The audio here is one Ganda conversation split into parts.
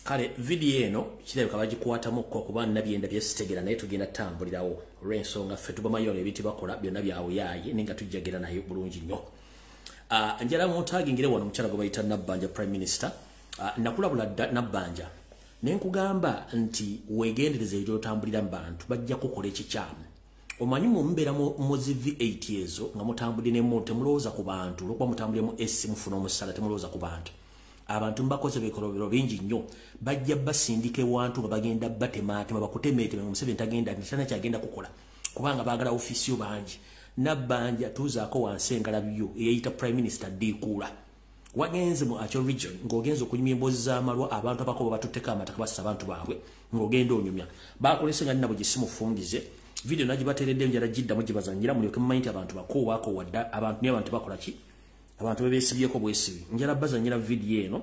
Kale video eno kirabika bagikwatamu ko kuba nabyenda byesitegera naye tugenda tambulirawo olw'ensonga ffe tubamanyi ebintu bakola byonna byawuyaaye naye nga tujjagera naye bulungi nnyo. Njala muntagingire wano omukyala gwe bayita Nabbanja Prime Minister. Nakulabula dda Nabbanja ne nkugamba nti weegendereze gy'otambulira mu bantu bajja kukola ekikyamu. Omanyi mumbeera mu zi V8 ezo nga mutambulire nemu temulowooza ku bantu, olwokuba mutambulire mu S mufuna omusala temulowooza ku bantu. Abantu mbakoze bikolobero bingi nnyo bajja basindika ewantu nga bagenda batemaatema bakutemeeteme Museveni tagenda tana kyagenda kukola kubanga baagala ofiisi yo bangi. Nabbanja tuuzaako wansi engalabi eyeyita Prime Minister Dikuula. Wagenze mu Acholi region ng'ogenza okunyumya emboozi z'amalwa abantu abakobo batutteko amataka bassa abantu baabwe ng'ogenda onyumya bakolese nga nina bwe gisimufungize video nagibateereddeyo njala giddamu gibazannyira mulyoke mumanyi nti abantu bakoowaako wadda abantu naye abantu bakola ki? Abantu bebeesibyeko bwesibi. Njala bazannyira video eno.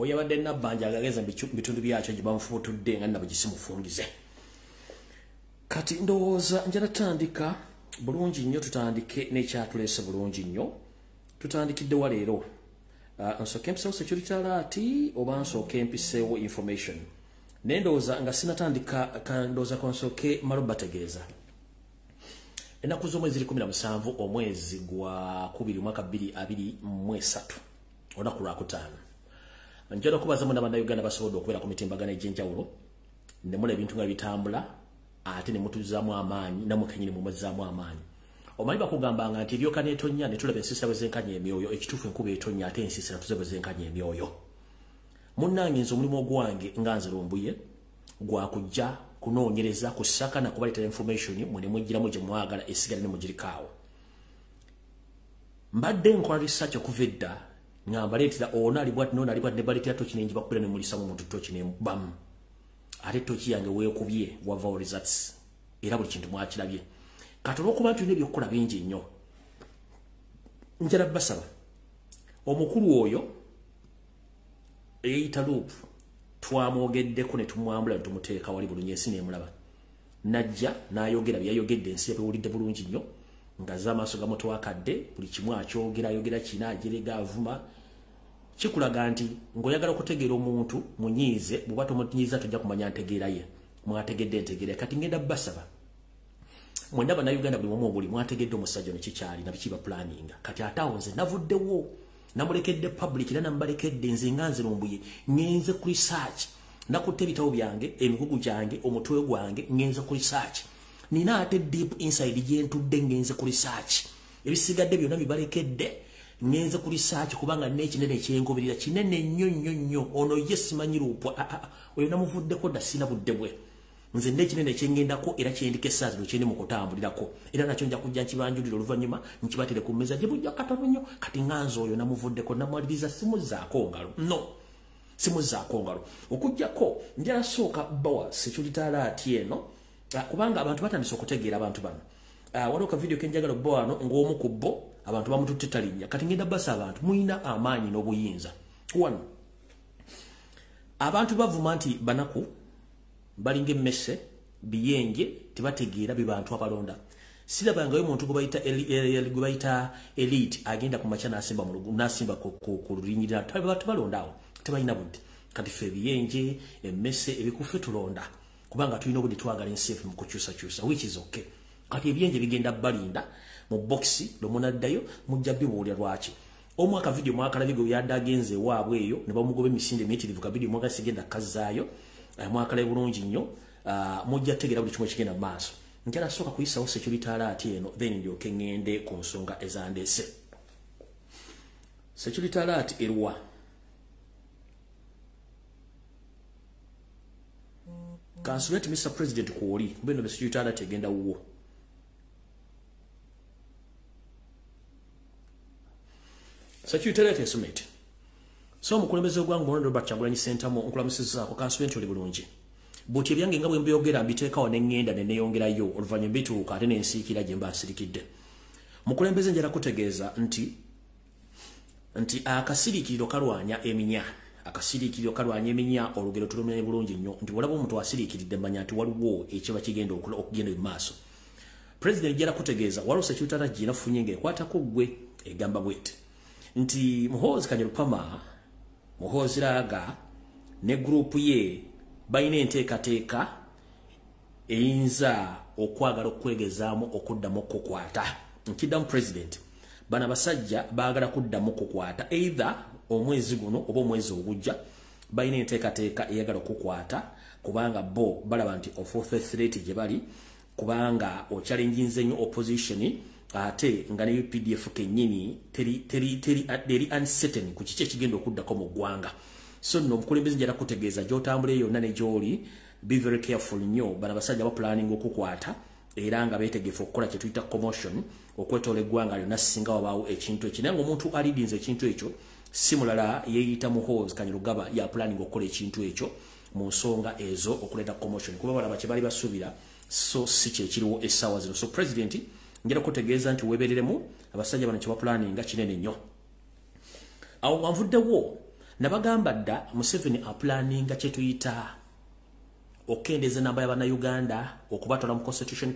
Oyo abadde Nabbanja agageza mu bitundu byakyo gye bamufuutudde nga nabwe gisimufungize. Kati ndowooza njala tutandika bulungi nnyo, tutandike n'ekyatuleese bulungi nnyo. Tutandikidde wa leero? Nsooke mpiseewo security alert oba nsooke mpiseewo information? Naye ndowooza nga sinatandika ndowooza konsooke malo bategeeza. Ennaku z'omwezi ziri 17 omwezi gwa 2 mwaka 2023 olunaku lwakutaano. Njala okubaza munda bannayuganda basobodde okubeera ku mitimbagano egy'enjawulo ne mulaba ebintu nga bitambula ate ne mutuzaamu amaanyi nammwe kennyini mumuzzaamu amaanyi. Omanyi bakugambanga nti eryoka n'etonnya ne tulaba ensiisira bwe zenkanya emyoyo, ekituufu enkuba etonnya ate ensiisira tuze bwe zenkanya emyoyo. Munnange nze omulimu ogwange nga nze Lumbuye gwa kujja kunoonyereza kusaka na kubaleetera information mwe ne mweggyiramu gye mwagala esigale ne mugirikaawo. Mbadde nkola research okuva edda nga mbaleetera ono ali bwati n'ono ali bwati ne baleetera toki ne ngibakubira ne mulisamu omuntu toki ne bamu. Ate toki yange weekubye wavaawo results era buli kintu mwakirabye. Kati olw'okuba tulina ebyokukola bingi nnyo njala basaba omukulu oyo eyeyita Loop twamwogeddeko ne tumwambula ne tumuteeka wali bulungi ensi n'emulaba. Najja n'ayogera byayogedde ensi yabiwulidde bulungi nnyo nga z'amaaso gamutwakadde buli kimu akyogera ayogera kina ajerega avuma. Kikulaga nti ng'oyagala okutegeera omuntu munyiize, bw'oba tomunyiiza tojja kumanya ntegeera ye. Mwategedde entegeera. Kati ngenda basaba mwenna bannayuganda buli omu obuli mwategedde omusajja ono kikyali na biki baplaninga. Kati ate awo nze navuddewo namulekedde public era namubalekedde nze nga nze Lumbuye ngenze ku research, nakutte ebitabo byange, emigugu gyange, omutwe gwange, ngenze ku research. Nina ate deep inside gye ntudde ngenze ku research. Ebisigadde byonna bibalekedde, ngenze ku research kubanga n'ekinene ekyengoberera kinene nnyo nnyo nnyo. Ono ye simanyi Lupwa, oyo namuvuddeko dda, sina budde bwe. Nze n'ekinene ekyengendako era kyendika essaazi no kyendi mu kutambulirako, era nakyo nja kujja nkibanjulira oluvannyuma, nkibatere ku mmeeza gye bujja katono nnyo. Kati nganze oyo namuvuddeko, namumaliriza, simuzzaako ngalo, no, simuzzaako ngalo. Okuggyako njala sooka bawa security alert eno, kubanga abantu batandise okutegeera abantu bano. Waliwo ka video kenjagala obba wano ng'omu ku bo abantu bamututte talinnya. Kati ngenda basa abantu mulina amaanyi n'obuyinza. One, abantu bavuma nti banaku balinga emmese, biyenje, tebategeera be bantu abalonda. Sirabangayo omuntu gwe bayita elite agenda ku makya n'asimba n'asimba ku lulinyirira. Tebalonda awo, tebalina budde. Kati ffe ebiyenje, emmese, ebikufe tulonda kubanga tulina obudde, twagala ensi mu kukyusakyusa, which is okay. Kati ebyenje bigenda balinda mu boxi, lwomunaddayo mujja bibuulira lwaki. Omwaka video mwakalabye gwe yadde agenze ewaabwe eyo ne bamugoba emisinde emiyitirivu. Ka video mwaka sigenda kazzaayo, mwakalabe bulungi nnyo, mujja tegeera buli kimu ekigenda mu maaso. Njala sooka kuyisawo security alert eno, then ndyoke ŋŋende ku nsonga ezandeese. Security alert eruwa? Kansuleti Mr President kwoli kumbe no security alert egenda wuwo. Security alert esomete. So omukulembeze w'eggwanga Omulonde Robert Kyagulanyi Ssentamu, nkulamusizzaako. Kansulenti oli bulungi? Buti ebyange nga bwe mbyogera mbiteekawo ne ŋŋenda ne neeyongerayo, oluvannyuma mbituuka ate ne nsiikira gye mba nsirikidde. Mukulembeze, njala kutegeeza nti akasiriikiriro kalwanya eminya, akasiriikiriro kalwanya eminya. Olugero tulumanye bulungi nnyo nti bw'olaba omuntu asiriikiridde, manya nti waliwo ekiba kigenda okugenda mu maaso. President, njala kutegeeza waliwo security alert gye nafunye ng'ekwatako ggwe, egamba bweti nti Muhoozi Kanyarupama, Muhoozi Raaga ne gurupu ye balina enteekateeka eyinza okwagala okwegezaamu okuddamu okukwata. Nkiddamu, President, bano abasajja baagala kuddamu kukwata either omwezi guno oba omwezi ogujja. Balina enteekateeka eyagala okukwata kubanga bo balaba nti ofuuse threat gye bali, kubanga ochallenginze nnyo opposition, ate nga ne UPDF kennyini teri uncertain ku kiki ekigenda okuddako mu ggwanga. So nno omukulembeze, njala kutegeeza gy'otambula yonna ne gy'oli, be very careful nnyo. Bano abasajja baplanning okukwata era nga beetegefu okukola kye tuyita commotion okwetoola eggwanga lyonna singa wabaawo ekintu ekyo. Naye ng'omuntu alidinze ekintu ekyo si mulala, yeeyita Muhoozi Kanyarugaba, ya planning okukola ekintu ekyo mu nsonga ezo okuleeta commotion, kuba balaba kye bali basuubira so si kyekiriwo essaawa zino. So President, njala kutegeeza nti weebereremu, abasajja bano kye baplanninga kinene nnyo. Awo nga nvuddewo, nabagamba dda Museveni aplanninga kye tuyita okukendeeza namba y'Abannayuganda, okubatwala mu concentration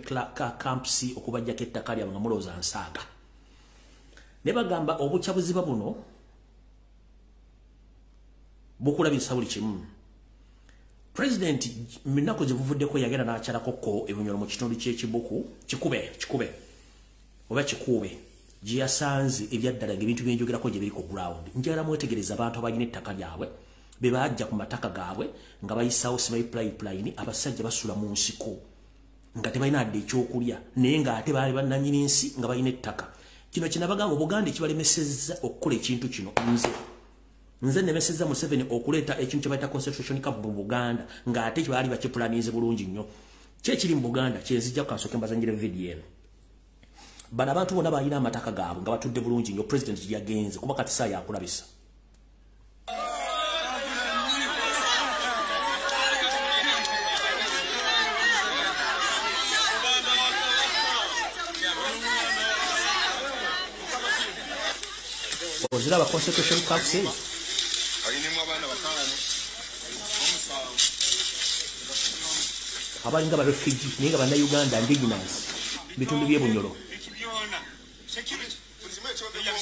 camps, okubajjako ettaka lyabwe nga mulowooza nsaaga. Ne bagamba obukyabuziba buno bukulabisa buli kimu. President, minaku gye buvuddeko yagenda n'akyalako ko ebunyolo mu kitundu ky'ekibuku kikube kikube oba kikuube gye yasanze ebyaddala ng'ebintu byenjogerako gye biri ku ground. Njagala mwetegereza abantu abalina ettaka lyabwe be bajja ku mataka gaabwe nga bayisawo simanyi pipeline. Abasajja basula mu nsiko nga tebalina adde ekyokulya, naye ng'ate baali bannannyini nsi nga balina ettaka. Kino kinabagamba Obuganda ekibalemesezza okukola ekintu kino. Nze nemesezza Museveni okuleeta ekintu kye bayita concentration camp mu Buganda, ng'ate baali bakipulanize bulungi nnyo. Ki ekiri mu Buganda kyenzijja kansooke mbazanyire vidiyo eno. Bano abantu bonna balina amataka gaabwe nga batudde bulungi nnyo. President yagenze kuba kati saa yakulabisa. Oziraba concentration camps ezo? Ayinemu abaana 5 omusanvu. Abalinga ba refugee naye nga bannayuganda indigenous, bitundu by'ebunyolo. Byona security buli kimu ekyogera.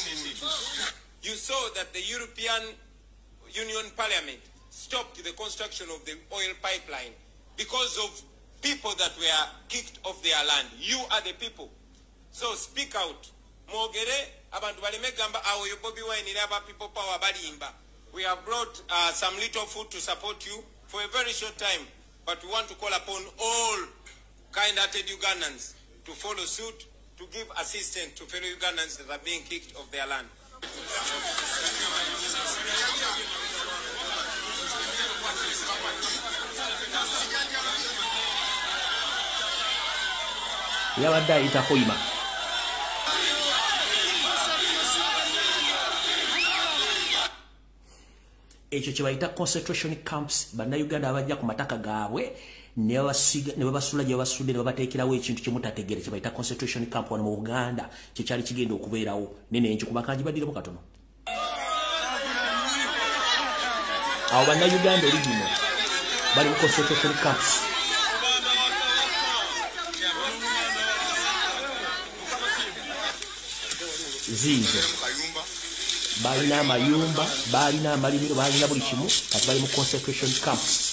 You saw that the European Union Parliament stopped the construction of the oil pipeline because of people that were kicked off their land. You are the people. So speak out. Mwogere abantu baleme gamba awo yo Bobi Wine era aba People Power balimba. We have brought some little food to support you for a very short time, but we want to call upon all kind-hearted Ugandans to follow suit. to give assistance to fellow Ugandans that are being kicked off their land. Yabadde ayita Hoima. Ekyo kye bayita concentration camps. Bannayuganda abajja ku mataka gaabwe ne babasula gye babasudde ne babateekerawo ekintu kye mutategeera kye bayita concentration camp wano mu Buganda, kyekyali kigenda okubeerawo. Nene nkikuba kanjibaddiremu katono. Awo bannayuganda origino bali mu concentration camps. Ziizo balina amayumba, balina amalimiro, balina buli kimu, kati bali mu concentration camps.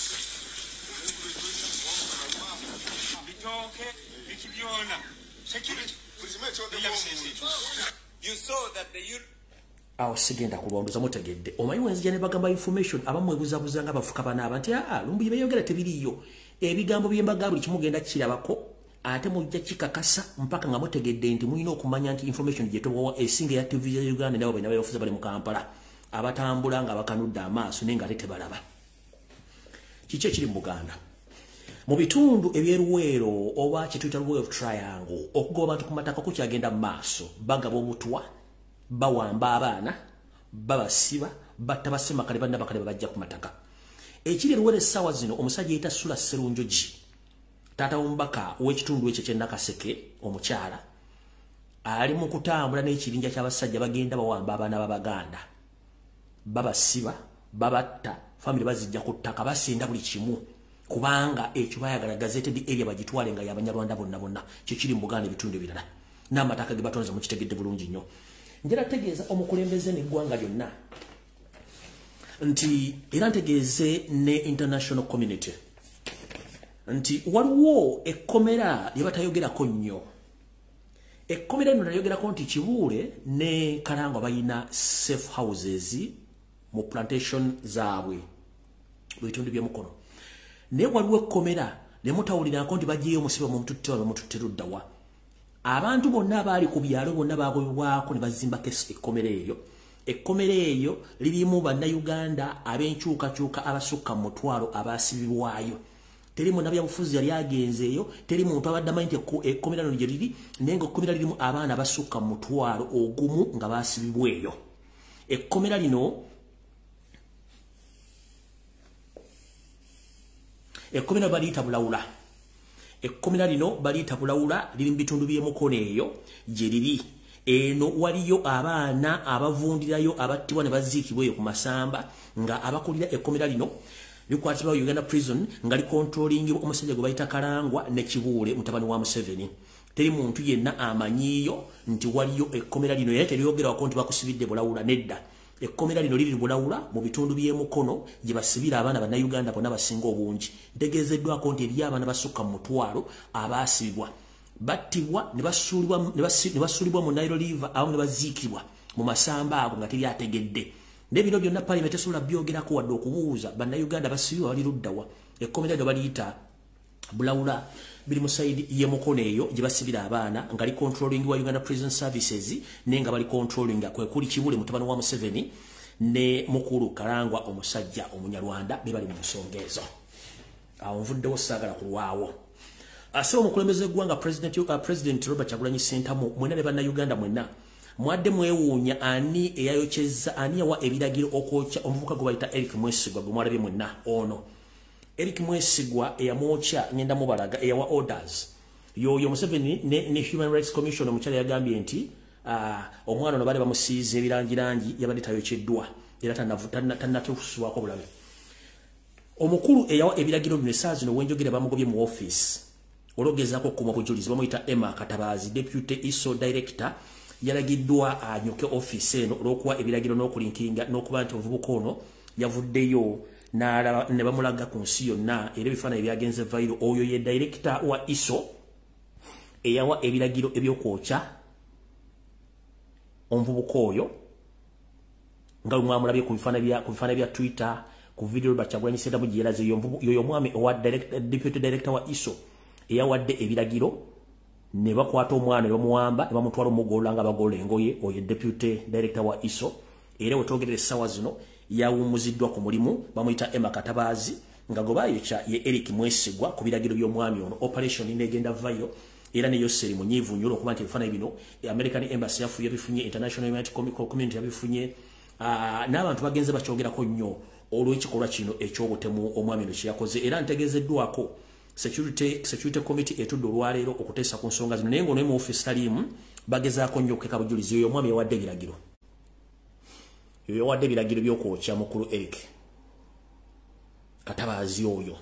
Awo sigenda kulondoza mutegedde. Omanyi wenzija ne bagamba information abamu ebuzabuza nga bafuka banaaba nti lumbu bye tebiriyo. Ebigambo bye mbaga buli kimu genda kirabako ate mujja kikakasa mpaka nga mutegedde nti mulina okumanya nti information gye tubawa esinga ya TV ya Uganda nabo bena bayofuza bali mu Kampala abatambula nga bakanudde amaaso naye nga ate tebalaba. Kiki ekiri mu Buganda? Mu bitundu eby'eruweero oba kye tuyita Luweero Triangle, okugoba abantu ku mataka kukyagenda mu maaso. Bagaba obutwa, bawamba abaana, babasiba, batta bassemakale bannabakale babajja ku mataka. Ekiri eruweero essaawa zino, omusajja yeeyita Sula Sserunjogi, taata w'omubaka w'ekitundu ekyo ky'e Nakaseke, omukyala ali mu kutambula n'ekibinja ky'abasajja bagenda bawamba abaana b'Abaganda, babasiba, babatta, famire bazijja ku ttaka, basinda buli kimu, kubanga ekyo bayagala gazetted area bagitwale nga y'Abanyarwanda bonna bonna. Kye kiri mu Buganda ebitundu ebirala n'amataka ge batonze mukitegedde bulungi nnyo. Njala tegeeza omukulembeze n'eggwanga lyonna nti era ntegeeze ne international community nti waliwo ekkomera lye batayogerako nnyo. Ekkomera lino nayogerako nti Kibuule ne Kalangwa balina safe houses mu plantation zaabwe mu bitundu by'Emukono, naye waliwo ekkomera ne mutawulirako nti baggyeyo omusibe bamututte wano bamututte luddawa. Abantu bonna abaali ku byalo bonna baagobebwako ne bazimbako ekkomera eryo. Ekkomera eryo lirimu bannayuganda ab'enkyukakyuka abasukka mu 10,000 abaasibibwayo. Teri munnabyabufuzi yali agenzeeyo, teri muntu abadde amanyi nti ekkomera lino gye liri, naye nga ekkomera lirimu abaana abasukka mu 10,000 nga baasibibwa eyo. Ekkomera lino baliyita Bulawula. Ekkomera lino baliyita Bulawula, liri mu bitundu by'Emukono eyo gye liri. Eno waliyo abaana abavundirayo abattibwa ne baziikibwa eyo ku masamba, nga abakulira ekkomera lino likwatibwa Uganda Prison nga likontrolingibwa omusajja gwe bayita Kalangwa ne Kibuule mutabani wa Museveni. Teri muntu yenna amanyiiyo nti waliyo ekkomera lino, era teryogerwako nti bakusibidde Bulawula, nedda. Ekkomera lino liri Bulawula mu bitundu by'Emukono gye basibira abaana bannayuganda bonna basinga obungi. Ntegeezeddwako nti eriyo abaana basukka mu 10,000 abaasibibwa, battibwa ne basuulibwa mu Nile River awamu ne baziikibwa mu masamba ago nga teri ategedde. Ne bino byonna Parliament tesobola byogerako wadde okubuuza bannayuganda basibibwa bali luddawa. Ekkomera lino baliyita Bulawula, biri mu sayidi y'Emukono eyo gye basibira abaana nga li controlling wa Uganda Prison Services, naye nga bali controlling kwe kuli Kibuule mutabani wa Museveni ne mukulu Kalangwa omusajja Omunyarwanda, be bali mu nsonga ezo. Awo nvuddewo saagala kulwawo. Ase omukulembeze w'eggwanga President Robert Kyagulanyi Ssentamu, mwenna ne bannayuganda mwenna mwadde mwewuunya ani eyayokyezza, ani yawa ebiragiro okwokya omuvubuka gwe bayita Eric Mwesigwa gwe mwalabye mwenna. Ono Eric Mwesigwa eyamwokya ngenda mubalaga eyawa orders yoyo Museveni ne Human Rights Commission. Omukyala yagambye nti omwana ono bali bamusiize ebirangirangi, yabadde tayokyeddwa era tannatuusibwako bulabe. Omukulu eyawa ebiragiro bino essaawa zino wenjogera bamugobye mu office olwogezaako okukuuma obujulizi. Bamuyita Emma Katabazi, Deputy ISO Director, yalagiddwa anyoke office eno olw'okuwa ebiragiro n'okulinkinga n'okuba nti omuvubuka ono yavuddeyo ne bamulaga ku nsi yonna, era ebifaananyi byagenze viral. Oyo ye director wa ISO eyawa ebiragiro ebyokwokya omuvubuka oyo nga bwe mwamulabye ku bifaananyi bya Twitter, ku video Robert Kyagulanyi Ssentamu gye yalaze. Yoyo omwami owa deputy director wa ISO eyawadde ebiragiro Ne bakwata omwana ne bamuwamba ne bamutwala omugolola nga bagolola engoye. Oyo deputy director wa ISO, era wetwogerera essaawa zino yawummuziddwa ku mulimu, bamuyita Emma Katabaazi, nga gobayokya ye Eric Mwesigwa ku biragiro by'omwami ono. Operation negenda viral, era ne Yoseri munyiivu nnyo olw'okuba nti ebifaananyi bino American Embassy yabifunye, International Humanitarian Community yabifunye, n'abantu bagenze bakyogerako nnyo olw'ekikolwa kino eky'obutemu omwami ono kye yakoze. Era ntegeezeddwako security committee etudde olwaleero okuteesa ku nsonga zino, naye ng'ono mu office taliimu, bagezaako nnyo okukeka bujulizi. Oyo omwami yawadde ebiragiro, oyo yawadde ebiragiro by'okwokya mukulu Eric Katabaazi, oyo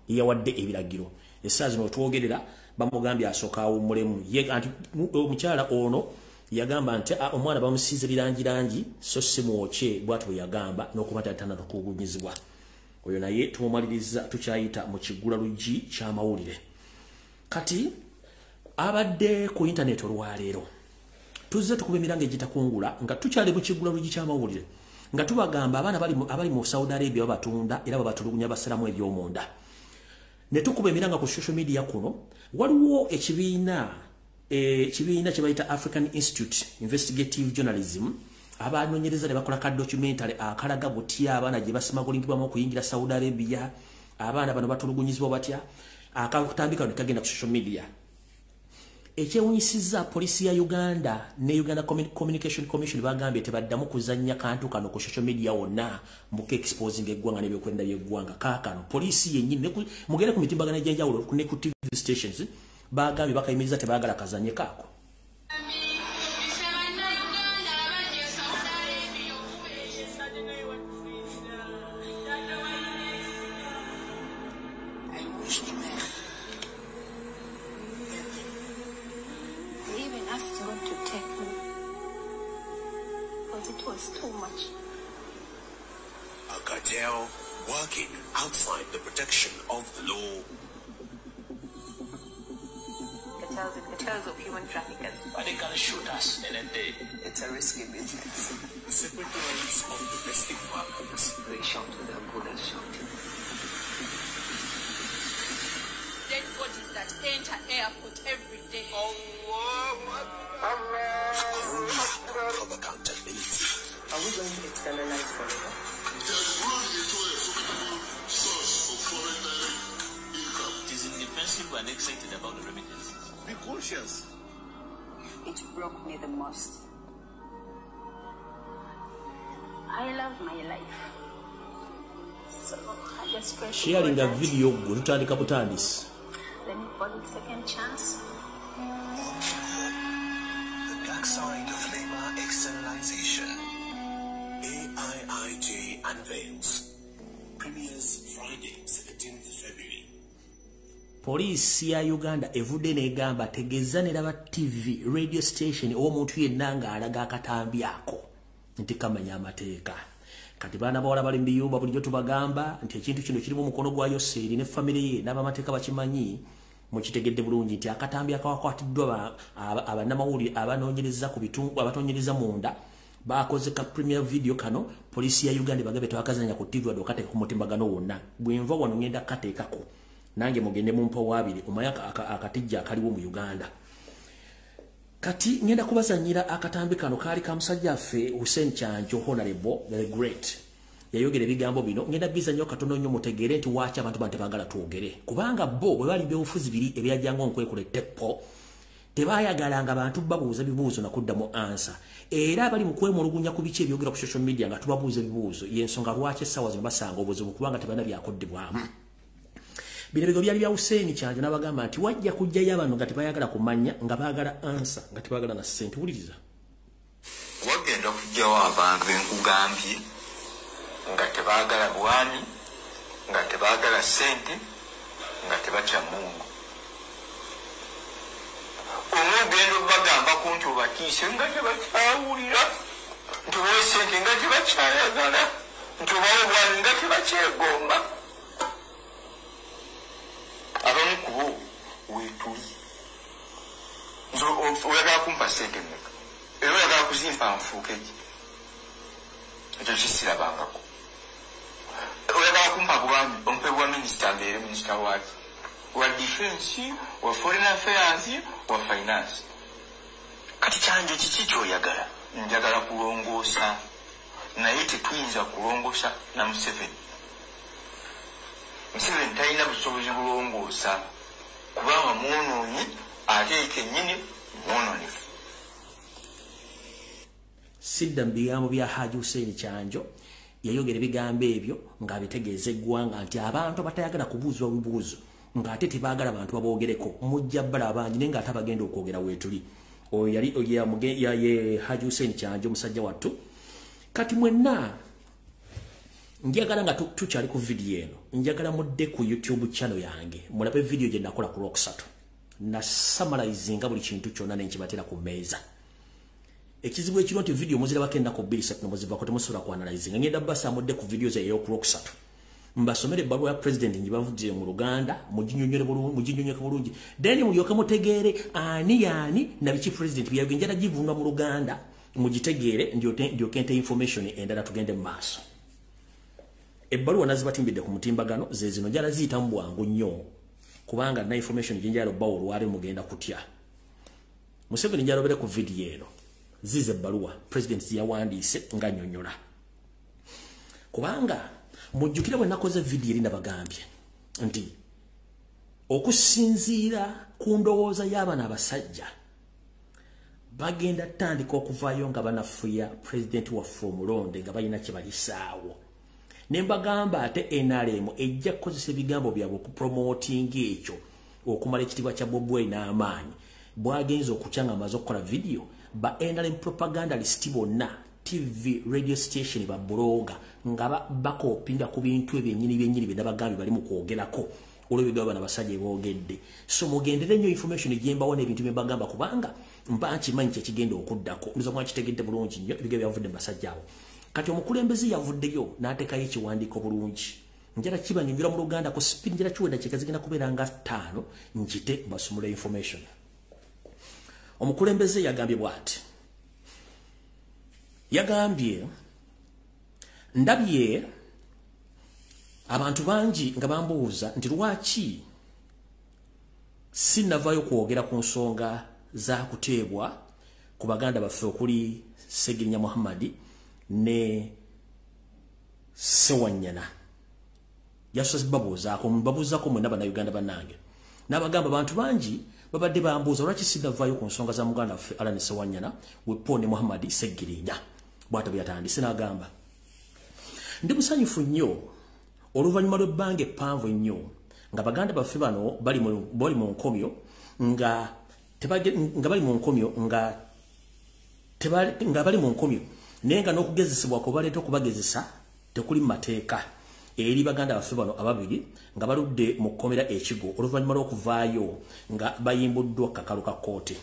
yawadde ebiragiro. Essaawa zino otwogerera bamugambye asooka awummulemu. Ye anti omukyala ono yagamba nti omwana bamusiize birangirangi, so si mwokye, bw'atyo bwe yagamba, n'okuba tatana tukugunyizibwa. Oyo naye tumumaliriza, tukyayita mu kiggula luggi ky'amawulire. Kati abadde ku internet olwaleero tuzze tukuba emiranga egitakungula nga tukyali mu kiggula luggi ky'amawulire, nga tubagamba abaana abali mu Saudi Arabia babatunda era babatulugunya, basalamu ebyomunda, ne tukuba emiranga ku social media kuno. Waliwo ekibiina kye bayita African Institute Investigative Journalism, abanoonyereza ne bakola ka documentary akalaga butya abaana gye basimagulingibwamu okuyingira Saudi Arabia, abaana bano batulugunyizibwa batya. Akatambika kano kagenda ku social media. Ekyewunyisizza, poliisi ya Uganda ne Uganda Communication Commission bagambye tebaddamu kuzannya kantu kano ku social media wonna muka exposing eggwanga n'ebyokwerinda by'eggwanga. Kaakano poliisi yennyini, mugende ku mitimbagano egy'enjawulo ne ku TV stations, bagambye bakayimiriza, tebaagala kazannye kaako. I wished them I even asked God to take me because it was too much. A cartel working outside the protection of the law. Cartels and cartels of human traffickers. But they can shoot us any day. It's a risky business. Separate lines of domestic violence. They shot with a bullet shot. Dead bodies that enter airport every day. A whole lack of accountability. Are we going to externalize forever? It has grown into a formidable source of foreign direct income. It is indefensible and excited about the remittances. Be cautious. It broke me the most. I love my life. So I just pray to God Sharinga that video gwe, tutandika butandisi. Let me call it second chance. The dark side of labor externalization. AIIJ unveils. Premieres Friday, 17th February. Poliisi ya Uganda evudde n'egamba tegeeza neraba TV, radio station oba omuntu yenna ng'alaga akatambi ako nti kamanya amateeka. Kati baana bawala bali mu biyumba, bulijjo tubagamba nti ekintu kino kirimu omukono gwa Yoseeri ne famire ye n'abamateeka bakimanyi. Mukitegedde bulungi nti akatambi akakwatiddwa abannamawulire abanoonyereza ku bitundu, abatoonyereza munda, bakoze ka premier video kano. Poliisi ya Uganda bagabe tewakazanya ku TV wadde okateeka ku mutimbagano wonna. Bwenva wano ngenda kukateekako nange, mugende mumpa waabiri omanye akatijja akaliwo mu Uganda. Kati ngenda kubazanyira akatambi kano, kaali ka musajja affe Hussein Kyanjo, Honorable the Great. Yayogera ebigambo bino, ngenda bizanyo katono nnyo mutegeere nti waaki abantu bano tebaagala twogere, kubanga bo bwe bali byobufuzi biri ebyajjanga onkwekula etteppo, tebayagalanga bantu babuuza bibuuzo nakuddamu answer. Era abali mu kwemulugunya ku biki ebyogera ku social media nga tubabuuza ebibuuzo, y'ensonga lwaki essaawa zino basanga obuzibu, kubanga tebalina byakuddibwamu. Bino bigo byali bya Hussein Kyanjo, n'abagamba nti wajja kujjayo abantu nga tebayagala kumanya, nga baagala answer, nga tebaagala na ssente. Wuliriza. Wagenda okugyawo abantu benkugambye nga tebaagala bwami, nga tebaagala ssente, nga tebatya Mungu. Omwe ogenda obagambako nti obatiise nga tebakyawulira, nti obawe ssente nga tebakyayagala, nti obawe obwami nga tebakyegomba. Abamu ku bo weetuli. Nze oyagala kumpa ssente mmeka? Era oyagala kuzimpa nfuuke ki? Ekyo kisirabangako. Oyagala kumpa bwami, ompe bwa minisita, mbeere minisita waaki? Wa defense, wa foreign affairs, wa finance. Kati Kyanjo kiki ky'oyagala? Njagala kulongoosa, naye tetuyinza kulongoosa na Museveni. Museveni talina busobozi bulongoosa kubanga mwonoonyi, ate kennyini mwononefu. Sidda mu bigambo bya Haji Hussein Kyanjo, yayogera ebigambo ebyo ng'abitegeeza eggwanga nti abantu abatayagala kubuuzibwa bibuuzo ng'ate tebaagala bantu baboogereko mujja bbala abangi, naye ng'ate abagenda okwogera weetuli. Oyo yali ye Haji Hussein Kyanjo musajja wattu. Kati mwenna njagala nga tukyali ku vidiyo eno, njagala mudde ku YouTube channel yange mulabe vidiyo gye nakola ku Lwokusatu. Nasamalizinga buli kintu kyonna ne nkibatera ku mmeeza. Ekizibu ekiriwo nti vidiyo muzirabako ennaku 2 3 muzivako temusobola kuanalyzinga. Ngenda basa mudde ku vidiyo ze ey'okulwokusatu mbasomere ebbaluwa ya president ngibavudire mu Luganda, muginyonnyole bulungi, then mulyoke mutegeere ani yaani na biki president byayogera. Njala givunwa mu Luganda mugitegeere, ndyoke nte information endala tugende mu maaso. Ebbaluwa nazibatimbidde ku mutimbagano ze zino, njala ziyitamu bwangu nnyo kubanga na information gye njala obbawo olwali mugenda kutya. Museveni njala obere ku vidiyo eno, zize ebbaluwa president ziyawandiise nga nnyonnyola, kubanga mujjukire bwe nakoze vidiyo eri nabagambye nti okusinziira ku ndowooza y'abana abasajja bagenda tandika okuvaayo nga banafuya president waffe omulonde nga balina kye bayisaawo. Ne mbagamba ate NRM ejja kukozesa ebigambo byabwe okupromotinga ekyo okumala ekitiibwa kya Bobi Wine n'amaanyi. Bwagenze okukya nga amaze okukola vidiyo, ba NRM propagandalist bonna, TV, radio station, ba blogger nga bakopinga ku bintu ebyennyini byennyini bye nabagambye bali mu kwogerako olw'ebigambo bano abasajja boogedde. So mugendere nnyo information gyembawo n'ebintu bye mbagamba kubanga mba nkimanyi kye kigenda okuddako. Ndowooza mwakitegedde bulungi nnyo ebigambo byavudde mu basajja abo. Kati omukulembeze yavuddeyo n'ateekayo ekiwandiiko bulungi. Njala kibanyonyola mu Luganda ku speed, njala kiwa eddakiika zigenda kubeera nga 5 nkite mbasumule information. Omukulembeze yagambye bw'ati, yagambye ndabye abantu bangi nga bambuuza nti lwaki sinnavaayo kwogera ku nsonga za kuteebwa ku baganda baffe okuli Ssegirinya Muhammad ne Ssewanyana. Yasoose babuuzaako, mbabuuzaako mwenna Bannayuganda bannange. N'abagamba abantu bangi babadde bambuuza lwaki sinnavaayo ku nsonga za muganda waffe Allan Ssewanyana wepo ne Muhammad Ssegirinya. Bw'atyo bwe yatandise n'agamba, ndi musanyufu nnyo oluvannyuma lw'ebbanga eppanvu ennyo nga baganda baffe bano bali mu nkomyo nga bali mu nkomyo naye nga n'okugezesebwa kwe baleeta okubagezesa tekuli mu mateeka eri baganda baffe bano ababiri nga baludde mu kkomera ekigo oluvannyuma lw'okuvaayo nga bayimbuddwa kakalu ka kkooti.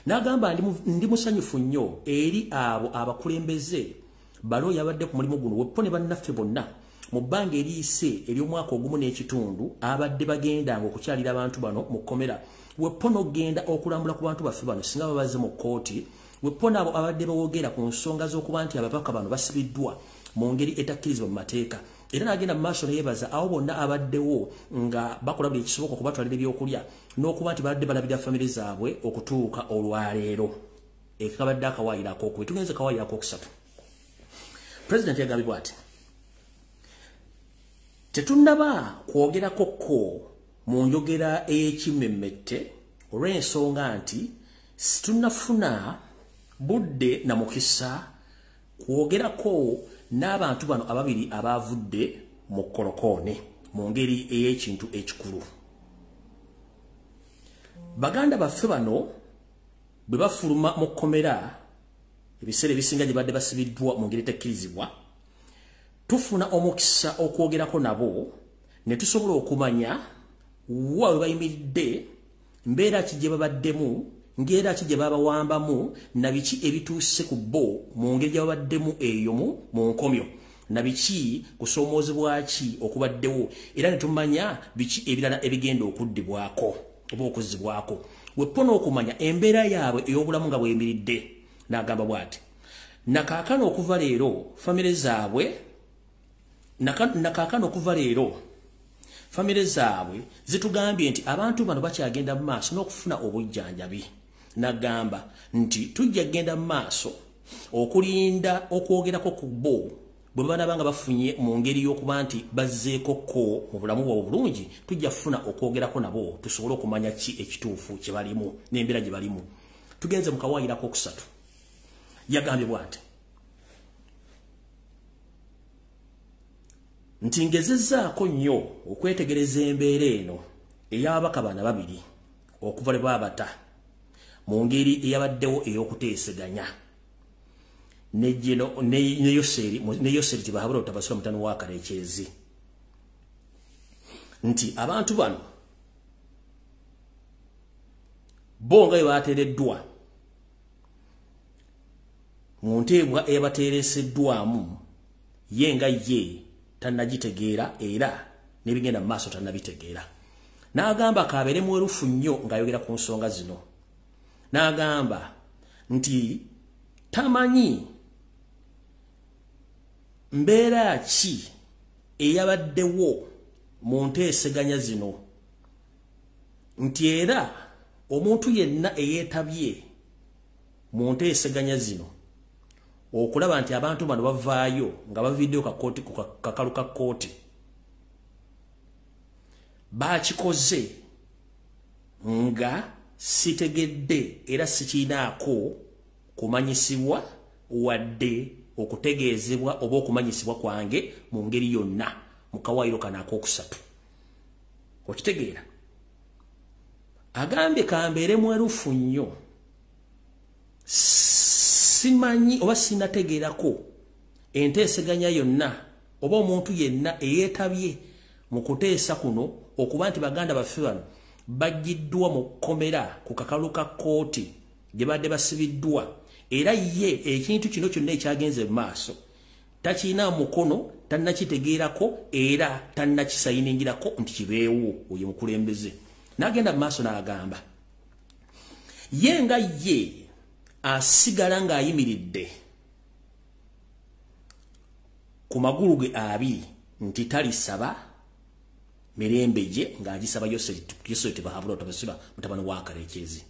N'agamba ndi musanyufu nnyo eri abo abakulembeze balooya abadde ku mulimu guno wepo ne bannaffe bonna mu bbanga eriyise ery'omwaka ogumu n'ekitundu abadde bagendanga okukyalira abantu bano mu kkomera, wepo n'okugenda okulambula ku bantu baffe bano singa babaze mu kkooti, wepo n'abo abadde bawogera ku nsonga z'okuba nti ababaka bano basibiddwa mu ngeri etakkirizibwa mu mateeka. Era n'agenda mu maaso ne yeebaza abo bonna abaddewo nga bakola buli ekisoboka okubatwalira ebyokulya n'okuba nti babadde balabirira famire zaabwe okutuuka olwaleero. Ekabadde akawaayiro akookubiri. Tugenze kawaayiro akookusatu. President yagambye bw'ati, tetunnaba kwogerako ko mu njogera ey'ekimmemmette olw'ensonga nti situnnafuna budde na mukisa kwogerako n'abantu bano ababiri abavudde mu kolokoone mu ngeri ey'ekintu ekikulu. Baganda baffe bano bwe bafuluma mu kkomera ebiseera ebisinga gye badde basibiddwa mu ngeri etekkirizibwa, tufuna omukisa okwogerako nabo ne tusobola okumanya wa we bayimiridde, mbeera ki gye babaddemu, ngera ki gye babawambamu, na biki ebituuse ku bo mu ngeri gye babaddemu eyo mu nkomyo, na biki kusoomoozebwa ki okubaddewo, era ne tumanya biki ebirala ebigenda okuddibwako oba okuzzibwako. Wepo n'okumanya embeera yaabwe ey'obulamu nga bweyimiridde. N'agamba bw'ati, nakaakano okuva leero famire zaabwe Famire zaabwe zitugambye nti abantu bano bakyagenda mu maaso n'okufuna obujjanjabi. Nagamba nti tujja kugenda mu maaso okulinda okwogerako ku bo bwe banaba nga bafunye mu ngeri y'okuba nti bazzeeko ko mu bulamu bwabwe obulungi, tujja kufuna okwogerako nabo tusobole okumanya ki ekituufu kye balimu n'embeera gye balimu. Tugenze mu kawaayiro akokusatu. Yagambye bw'ati nti ngezezzaako nnyo okwetegereza embeera eno ey'ababaka bana babiri okuva lwe baabata mu ngeri eyabaddewo ey'okuteeseganya ne Yoseri Tibahabura Otabasula mutano wa Karekyezi, nti abantu bano bo nga bwe bateereddwa mu nteebwa eyabateereseddwamu, ye nga ye tannagitegeera era n'ebigenda mu maaso tannabitegeera. N'agamba k'abeere mwerufu nnyo ng'ayogera ku nsonga zino. N'agamba nti tamanyi mbeera ki eyabaddewo mu nteeseganya zino, nti era omuntu yenna eyeetabye mu nteeseganya zino okulaba nti abantu bano bavaayo nga baviddeyo kakalu ka kkooti bakikoze nga sitegedde era sikiinaako kumanyisibwa wadde okutegeezebwa oba okumanyisibwa kwange mu ngeri yonna mu kawaayiro kano akokusatu. Okitegeera? Agambye kambeere mwerufu nnyo, simanyi oba sinategeerako enteeseganya yonna oba omuntu yenna eyeetabye mu kuteesa kuno okuba nti baganda baffe bano baggiddwa mu kkomera ku kakalu ka kkooti gye badde basibiddwa, era ye ekintu kino kyonna ekyagenze mu maaso takirina mukono, tannakitegeerako era tannakisayiningirako nti kibeewo oyo mukulembeze. N'agenda mu maaso n'agamba ye nga ye asigala ng'ayimiridde ku magulu ge abiri nti talisaba mirembe gye ng'agisaba Yoseri Tibahabura Otabasula mutabani wa Karekyezi,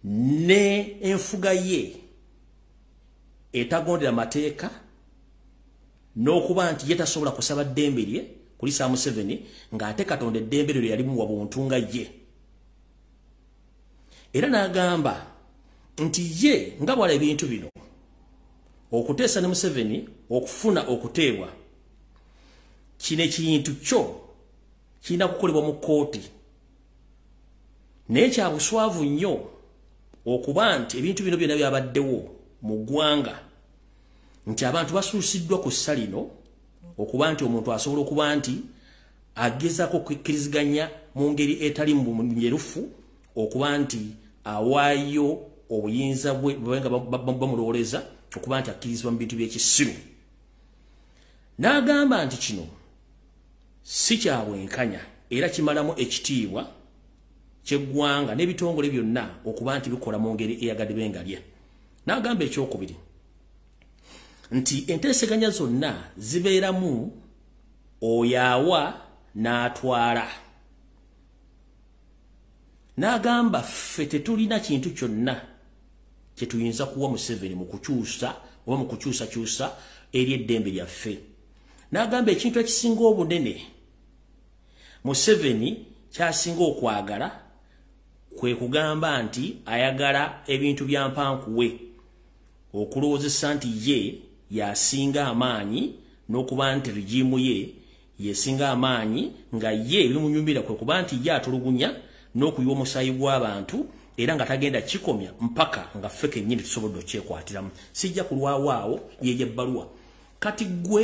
ne enfuga ye etagondera mateeka n'okuba nti ye tasobola kusaba ddembe lye kulisa Museveni ng'ate Katonda eddembe lye yalimuwa buntu nga ye. Era n'agamba nti ye nga bw'ala ebintu bino okuteesa ne Museveni okufuna okuteebwa, kino ekintu kyo kirina kukolebwa mu kkooti, naye kya buswavu nnyo okuba nti ebintu bino byonna byabaddewo mu ggwanga nti abantu basuusiddwa ku ssa lino okuba nti omuntu asobola okuba nti agezaako okukkiriziganya mu ngeri etali njerufu okuba nti awaayo obuyinza bwe nga bamulowooleza okuba nti akkirizibwa mu bintu by'ekisiru. N'agamba nti kino si kya bwenkanya era kimalamu ekitiibwa ky'eggwanga n'ebitongole byonna okuba nti bikola mu ngeri eyagadde bengalye. N'agamba ekyokubiri nti enteeseganya zonna zibeeramu oyo awa n'atwala. N'agamba ffe tetulina kintu kyonna kye tuyinza kuwa Museveni mu kukyusa oba mu kukyusakyusa eri eddembe lyaffe. N'agamba ekintu ekisinga obunene Museveni kyasinga okwagala kwe kugamba nti ayagala ebintu bya mpankuwe, okulowoozesa nti ye yasinga amaanyi n'okuba nti rigimu ye yesinga amaanyi, nga ye ebimunyumira kwe kuba nti ye atulugunya n'okuyiwa omusaayi gw'abantu era nga tagenda kikomya mpaka nga ffe kennyini tusobodde okyekwatiramu. Sijja kulwawo awo yeyo ebbaluwa. Kati ggwe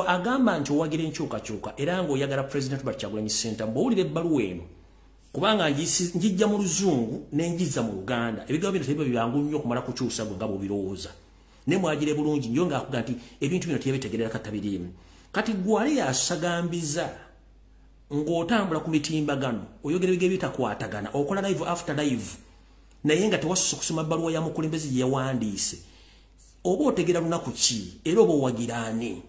agamba nti owagira enkyukakyuka era ng'oyagala President Robert Kyagulanyi Ssentamu, bw'owulira ebbaluwa eno, kubanga njijja mu Luzungu ne njizza mu Luganda, ebigambo bino tebiba byangu nnyo okumala kukyusa gwe nga bw'obirowooza, naye mwagire bulungi nnyo ng'akuga nti ebintu bino teyabitegeerera katabiriimu. Kati ggwe ali asagambiza ng'otambula ku mitimbagano oyogera ebigambo ebitakwatagana, okola live after live, naye nga tewasusse kusoma bbaluwa ya mukulembeze gye yawandiise, oba otegeera lunaku ki era oba owagira ani?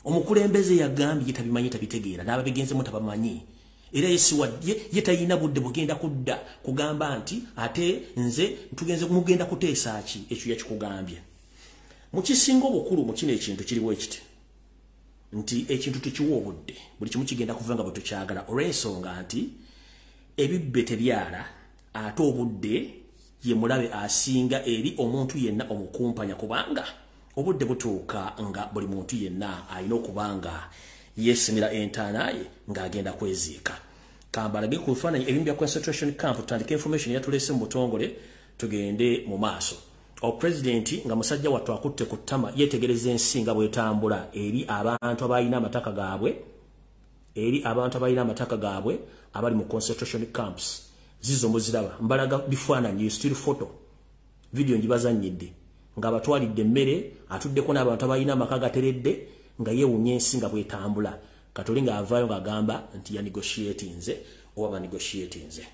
Omukulembeze yagambye ye tabimanyi, tabitegeera, n'ababigenzemu tabamanyi. Era ye talina budde bugenda kudda kugamba nti ate nze tugenze mugenda kuteesa ki, ekyo yakikugambye. Mu kisinga obukulu mu kino ekintu kiriwo ekiti nti ekintu tukiwa obudde, buli kimu kigenda kuva nga bwe tukyagala, olw'ensonga nti ebibbe tebyala, ate obudde ye mulabe asinga eri omuntu yenna omukumpanya, kubanga obudde butuuka nga buli muntu yenna alina okubanga yeesimira entaana ye ng'agenda kweziika. Kambalage ku bifaananyi ebimu bya concentration camp, tutandike information yatulese mu butongole tugende mu maaso. Opulezidenti nga musajja wattu akutte ku ttama yeetegereza ensi nga bw'etambula eri abantu abalina amataka gaabwe, eri abantu abalina amataka gaabwe abali mu concentration camps. Zizo muziraba, mbalaga bifaananyi, still photo, video ngibazannyidde ng'abatwalidde emmere, atuddeko n'abantu abalina amaka gateredde nga yeewuunya ensi nga bw'etambula. Katoli ng'avaayo ng'agamba nti ya negotiatinze oba banegotiatinze.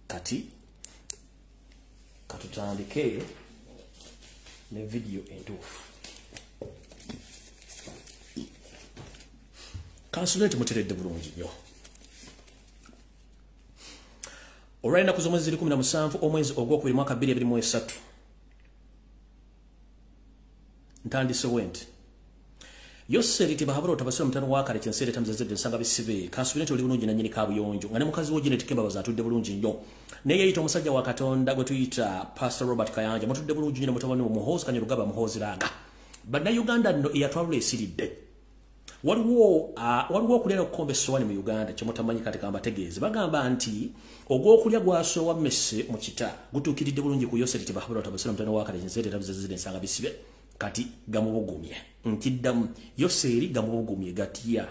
Kati katutandike ne video entuufu. Kansulenti muteredde bulungi nnyo. Olw'ennaku z'omwezi ziri 17 omwezi ogwokubiri mwaka 2023, ntandise bwe nti Yoseri Tibahabura otabasira mutano wa kale kyensere tamzazedde nsanga bisibe. Kansubire nti oli bulungi nannyini kabuyonjo nga ne mukazi wo Janet Kembabazi atudde bulungi nnyo, naye yeyita omusajja wa Katonda gwe tuyita Pastor Robert Kayanja mutudde bulungi nnyo ne mutabani we Muhoozi Kanyarugaba Muhoozi Raga. Bannayuganda nno eyatwalula esiridde. Waliwo okulya n'okukomba essowaani mu Uganda kyemutamanyi, kati kambategeeze. Bagamba nti ogw'okulya gwasoowa mmese mu kita gutuukiridde bulungi ku Yoseri Tibahabura otabasira mutano wa kale kyensere tamzazedde nsanga bisibe. Kati gamubugumye, nkiddamu Yoseri gamubugumye gatya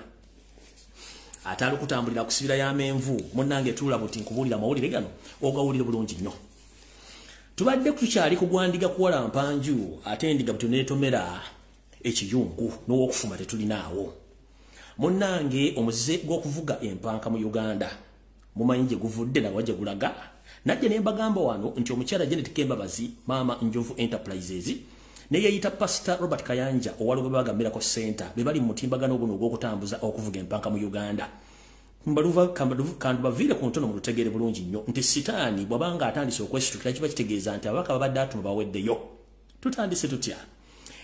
ate ali kutambulira kusibira y'amenvu. Munnange tuula buti nkubuulira amawulire gano ogawulire bulungi nnyo. Tubadde tukyali kugwandiga kuwala mpanju, ate endiga buti neetomera ekiyungu n'owokufuma tetulinaawo. Munnange omuze gw'okuvuga empanka mu Uganda mumanyi gye guvudde nawa gye gulaga. Najja ne mbagamba wano nti omukyala Janet Kembabazi Maama Njovu Enterprises naye yeyita Pastor Robert Kayanja owa Lubaga Miracle Center be bali mu mutimbagano guno ogw'okutambuza okuvuga empanka mu Uganda. Kandubaviire ku ntono mu lutegeere bulungi nnyo nti sitaani bw'abanga atandise okwesitukira kiba kitegeeza nti ababaka babadde atuma baweddeyo. Tutandise tutya?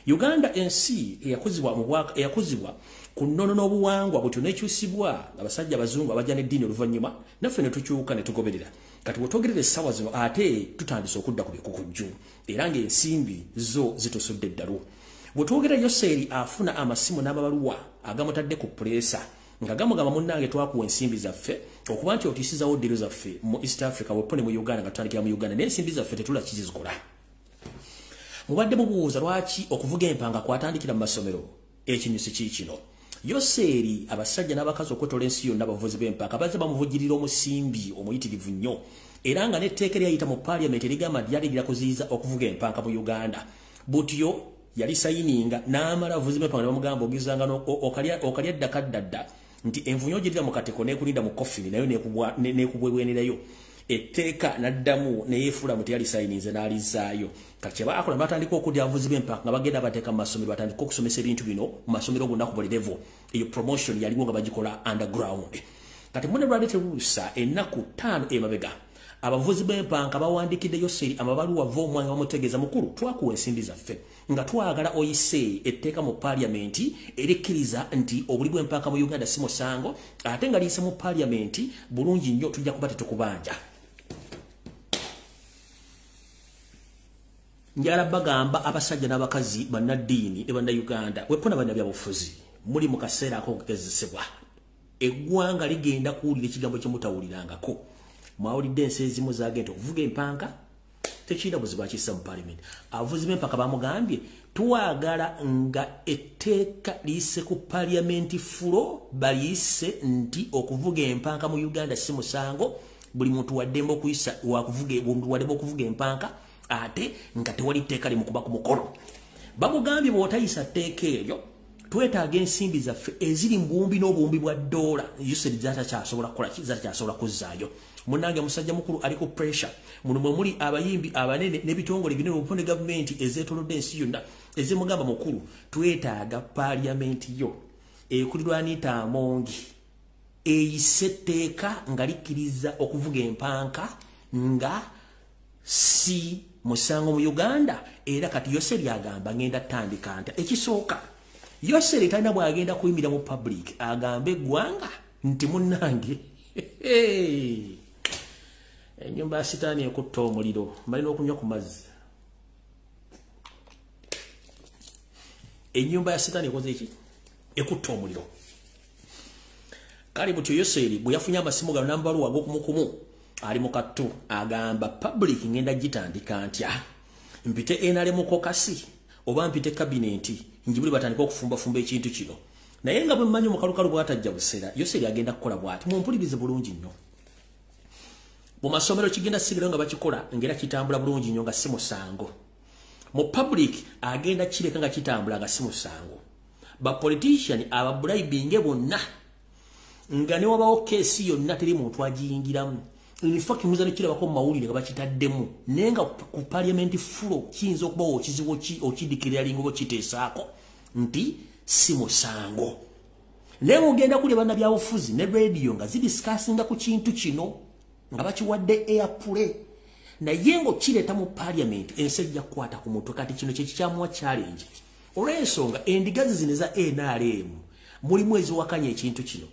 Uganda ensi eyakuzibwa ku nnono n'obuwangwa butyo n'ekyusibwa abasajja abazungu abajja n'eddiini oluvannyuma, naffe ne tukyuka ne tugoberera. Kati bw'otwogerera essaawa zino ate tutandise okudda ku bikukujju era ng'ensimbi zo zitusudde eddalu. Bw'otwogera Yoseri afuna amasimu n'amabaluwa agamutadde ku puleesa nga gamugamba munnange twakuwa ensimbi zaffe okuba nti otiisizaawo ddiiro zaffe mu East Africa wepone mu Uganda nga tutandikira mu Uganda, naye ensimbi zaffe tetula kizikola. Mubadde mubuuza lwaki okuvuga empanga kwatandikira mu masomero, ekinyusi kiikino. Yoseri abasajja n'abakazi okwetola ensi yonna abavuzi b'empaka bazze bamuvugirira omusimbi omuyitirivu nnyo, era nga n'etteeka eryayita mu paaliyamenti erigamba nti lyaligira kuziyiza okuvuga empanka mu Uganda. Butyo yali sayininga n'amala abavuzi b'empaka ne bamugamba ogizanga okalya ddaka ddadda nti envunyo ogirira mu kateko n'ekulinda mu kofini nayo n'ekubwebwenerayo. Etteeka n'addamu ne yeefuula mu teyali sayininze n'alizaayo. Kati kye baakola batandika okudya abavuzi b'empaka nga bagenda bateeka mu masomero, batandika okusomesa ebintu bino mu masomero gonna ku buli level. Eyo promotion yaliwo nga bagikola underground. Kati munne lwali teruusa ennaku 5 emabega abavuzi b'empanka bawandiikidde Yoseri amabaluwa v'omwanga bamutegeeza mukulu twakuwa ensimbi zaffe nga twagala oyise etteeka mu paaliyamenti erikkiriza nti obuli bw'empanka mu Uganda si musango, ate nga liyise mu paaliyamenti bulungi nnyo tujja kuba tetukubanja. Njala bagamba abasajja n'abakazi bannaddiini ne bannayuganda wepona bannabyabufuzi muli mu kaseera ak'okugezesebwa. Eggwanga ligenda kuwulira ekigambo kye mutawulirangako. Mwawulidde ensi ezimu zagenda okuvuga empanka tekirina buzibu akissa mu paalamenti. Abavuzi b'empaka bamugambye twagala nga etteeka liyise ku paalamenti fulo baliyise nti okuvuga empanka mu Uganda si musango, buli muntu waddembe okuyisa waddembe okuvuga empanka ate nga tewali tteeka limukuba ku mukono. Bamugambye bw'otayisa tteeka eryo twetaaga ensimbi zaffe eziri mu buwumbi n'obuwumbi bwa ddoola Yoseri zatakyasobola kukola ki, zatakyasobola kuzzaayo. Munange musajja mukulu aliko pressure. Muno mwe muli abayimbi abanene n'ebitongole binene obupone gavumenti ezeetolodde ensi yonna ezimugamba mukulu twetaaga parliament yo ekulirwa Anita Among eyise etteeka nga likkiriza okuvuga empanka nga si musango mu Uganda. Era kati Yoseri agamba ngenda tandika nta ekisooka Yoseri talina bw'agenda kuyimira mu public agambe eggwanga nti munnange ennyumba ya sitaani ekutta omuliro balina okunywa ku mazzi. Ennyumba ya sitaani ekoze eki? Ekutta omuliro. Kale butyo Yoseri bwe yafunye amasimu gano n'amabaluwa ag'okumukumu ali mu kattu agamba public ngenda gitandika ntya, mpite NRM caucus oba mpite cabinet njibuli batandika okufumbafumba ekintu kino. Naye nga bwe mmanyi omukalukalu bw'atajja busera, Yoseri agenda kukola bw'ati. Mumpulirize bulungi nnyo. Mu masomero kigenda sigala nga bakikola ngera kitambula bulungi nnyo nga si musango. Mu public agenda kireka nga kitambula nga si musango. Ba politician ababribinge bonna nga ne wabawo kesi yonna teri muntu agiyingiramu. In fact muzane kirabako mu mawulire nga bakitaddemu naye nga ku parliament floor kiyinza okubawo okizibu okidikirira oba kiteesaako nti si musango. Naye mugenda kulya bannabyabufuzi ne radio nga zidiscussinga ku kintu kino nga bakiwadde airplay naye ng'okireeta mu parliament ensi ejja kukwata ku mutwe. Kati kino kye kikyamuwa challenge olw'ensonga endigazi zino eza NRM mulimu eziwakanya ekintu kino.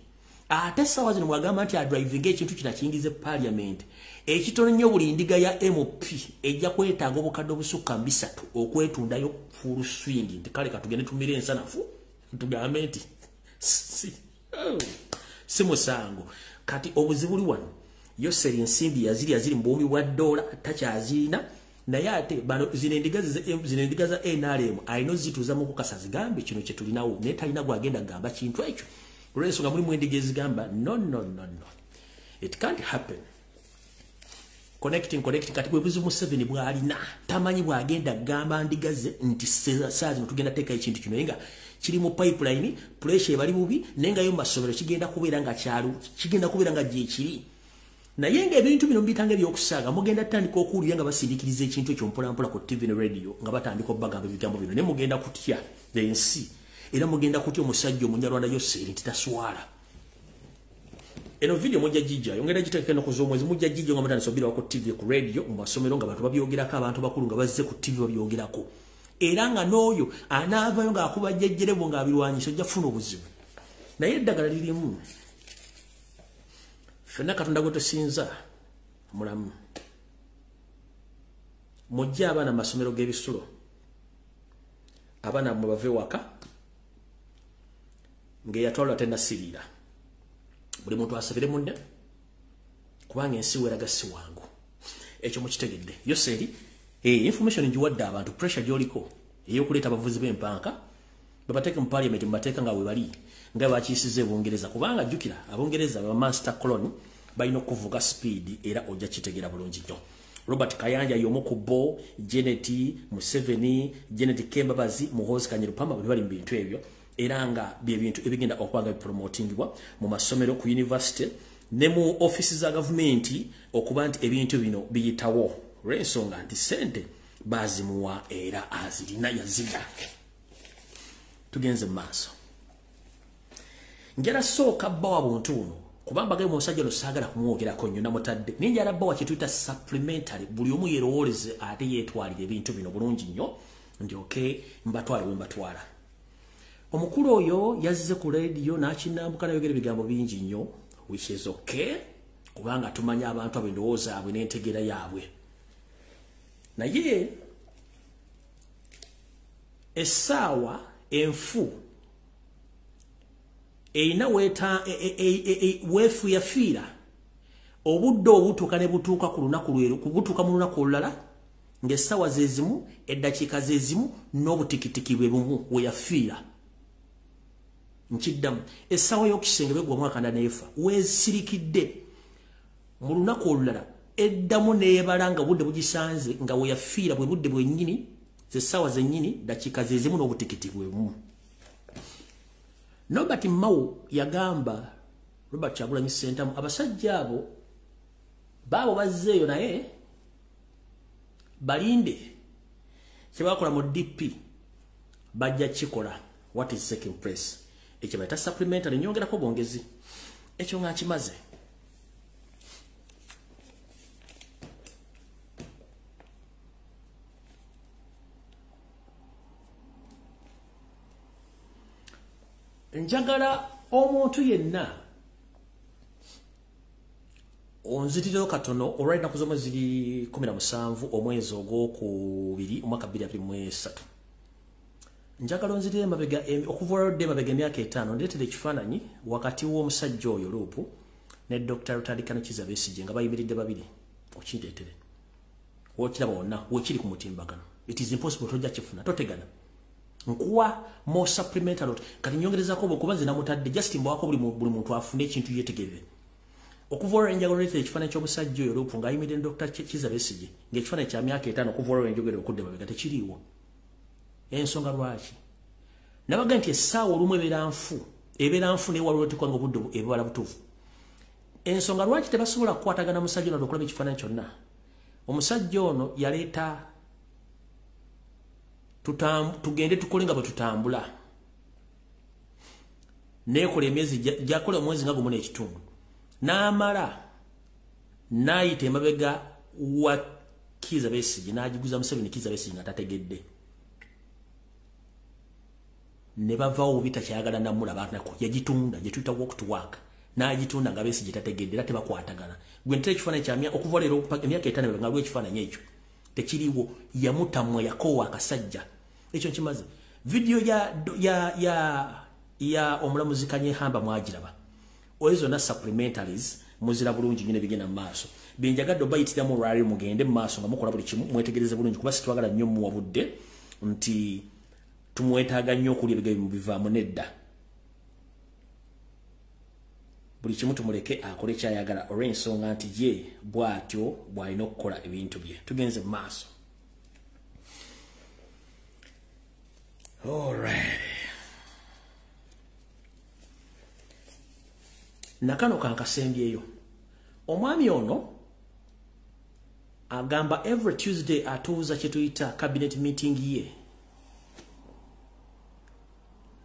Ate essaawa zino bw'agamba nti adrivinga ekintu kino akiyingize parliament, ekitono nnyo buli ndiga ya MP ejja kwetaaga obukadde obusukka 3 okwetundayo full swing nti kale katugende tumire ensanafu tugambe nti si musango. Kati obuzibu buli wano, Yoseri ensimbi yazirya ziri mu buwumbi bwa dola takyazirina, naye ate bano zino endiga za NRM alina ozituuza mu kukasa zigambe kino kye tulinawo, naye talina gwagenda kugamba kintu ekyo olw'ensonga mulimu endiga ezigamba no no no no, it can't happen. Connecting kati bwe buzibu Museveni bw'alina, tamanyi bw'agenda kugamba ndiga ze nti saa zino tugenda teeka ekintu kino, naye nga kiri mu pipeline, pressure ebali bubi, naye nga yo mu masomero kigenda kubeera nga kyalo, kigenda kubeera nga gyekiri. Naye ng'ebintu bino mbiyitanga ebyokusaaga, mugenda tandika okuwulira nga basindikiriza ekintu ekyo mpolampola ku TV ne radio nga batandika obbagamba ebigambo bino, naye mugenda kutya ensi era mugenda kutya omusajja omunyarwanda Yoseri nti taswala. Eno video mujja gijjayo, ngenda giteeka ennaku z'omwezi, mujja gijja nga mutandise obiraba ku TV ku radio mu masomero nga abantu babyogerako, abantu bakulu nga bazze ku TV babyogerako, era nga n'oyo anaavayo ng'akuba jjejjerebu ng'abirwanyisa ojja kufuna obuzibu. Naye eddagala lirimu. Ffenna Katonda gwe tusinza mulamu. Mujje abaana mu masomero g'ebisulo, abaana mmwe bave waka ng'eyatwalwa tennasiriira. Buli muntu asabire munne kubanga ensi weeraga si wangu. Ekyo mukitegedde. Yoseri information ngiwadde abantu, pressure gy'oliko ey'okuleeta abavuzi b'empanka babateeke mu parliament mu mateeka nga we bali nga bakiisiza Ebungereza, kubanga jjukira Abungereza ba master colony balina okuvuga speed era ojja kitegeera bulungi nnyo. Robert Kayanja y'omu ku bo, Janet Museveni, Janet Kembabazi, Muhoozi Kainerugaba bali mu bintu ebyo, era nga bye bintu ebigenda okuba nga bipromotingibwa mu masomero, ku university ne mu office za gavumenti okuba nti ebintu bino biyitawo olw'ensonga nti ssente bazimuwa era azirina yazirya. Tugenze mu maaso. Njala sooka bbawa buntu buno kubamba ge musajja ono saagala kumwogerako nnyo namutadde, naye njala bbawa kye tuyita supplementary, buli omu yeerowooleze ate yeetwalire ebintu bino bulungi nnyo ndyoke mbatwale we mbatwala. Omukulu oyo yazze ku radio n'akinambuka n'ayogera ebigambo bingi nnyo, which is okay kubanga tumanyi abantu abo endowooza yaabwe n'entegeera yaabwe. Naye essaawa enfu erina weefu yafiira obudde obutuuka ne butuuka ku lunaku lweru, kubutuuka mu lunaku olulala ng'essaawa ze zimu, eddakiika ze zimu n'obutikitiki bwe bumu we yafiira. Nkiddamu, essaawa y'okisenge bw'eggwa mwakanda n'efa weesirikidde mu lunaku olulala eddamu n'ebala nga budde bugisanze nga we yafiira bwe budde bwennyini, zessaawa zennyini, dakiika ze zimu n'obutikiti bwe bumu. Norbert Mao yagamba Robert Kyagulanyi Ssentamu, abasajja abo Baabo bazzeeyo naye balinde kye bakola mu DP bajja kikola. What is second place? Ekyo bayita supplementary, nyongerako bwongezi. Ekyo nga nkimaze. Njagala omuntu yenna onzitireyo katono olw'ennaku z'omwezi ziri 17 omwezi ogwokubiri omwaka 2023. Njagala onzitire emabega okuva olwodde emabega emyaka 5 ndeetera ekifaananyi wakati w'omusajja oyo Luupu ne Dr. Rutadikano Kizza Besigye nga bayimiridde babiri. Okindeetere wokiraba wonna wekiri ku mutimbagano. It is impossible, tojja kifuna, totegana. Nkuwa more supplementary kati nyongerezako bwe kuba nze namutadde just mbawako buli muntu afune ekintu yeetegerere. Okuva olwo enjagala oleetera ekifaananyi ky'omusajja oyo Luupu ng'ayimiridde ne Dr. Kizza Besigye ng'ekifaananyi kya myaka 5 okuva olwo enjogera okudda mabega tekiriiwo. Ensonga lwaki? Nabaga nti essaawa olumu ebeera nfu naye waliwo oteekwa nga obudde ebibala butuufu. Ensonga lwaki tebasobola kukwatagana musajja ono okulaba ekifaananyi kyonna? Omusajja ono yaleeta tugende tukole nga bwe tutambula. Neekola emyezi gyakola omwezi nga gumu n'ekitundu. N'amala n'ayita emabega wa Kizza Besigye n'agiguza Museveni Kizza Besigye nga tategedde. Ne bavaawo bubi takyayagala namulaba nako yagitunda gye tuyita walk to work n'agitunda nga Besigye tategedde era tebakwatagana. Gwe ntera ekifaananyi kya okuva leero emyaka 5 nga lwa ekifaananyi ekyo tekiriiwo. Yamutamwa, yakoowa akasajja. Ekyo nkimaze. Vidiyo ya omulamuzi Kanyehamba mwagiraba. Oyo zonna supplementaries muzira bulungi nnyo ebigenda mu maaso. Bye njagadde obayitiramu olwaleero mugende mu maaso nga mukola buli kimu mwetegereze bulungi kuba situwagala nnyo muwa budde nti tumwetaaga nnyo okulya ebigambo bivaamu nedda. Buli kimu tumuleke akole kyayagala olw'ensonga nti ye bw'atyo bw'alina okukola ebintu bye. Tugenze mu maaso. Alright. Nakano kankasembyeyo. Omwami ono agamba every Tuesday atuuza kye tuyita cabinet meeting ye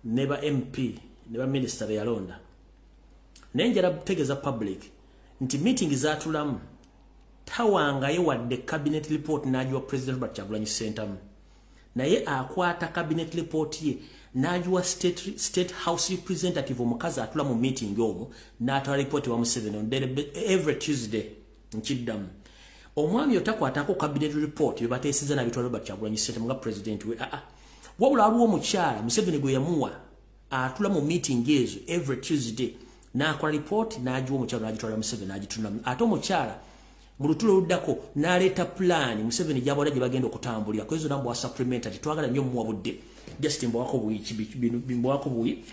ne ba MP ne ba minister be yalonda. Naye njala kutegeeza public nti meeting zaatulamu tawangayo wadde cabinet report n'agiwa President Robert Kyagulanyi Ssentamu. Naye akwata cabinet report ye n'agiwa state house representative omukazi atula mu meeting omwo n'atwala report wa Museveni on every Tuesday. Nkiddamu. Omwami otakwatako cabinet report bye bateesezza n'abitwala Robert Kyagulanyi Ssentamu nga president we. Wabula waliwo omukyala Museveni gwe yamuwa atula mu meeting ezo every Tuesday n'akola report n'agiwa omukyala n'agitwala Museveni n'agitunulamu. Ate omukyala mu lutulo oluddako n'aleeta plan Museveni gy'abawala gye bagenda okutambulira. Kwezo namba wa supplementary twagala nnyo mmuwa budde. Just mbawako buyi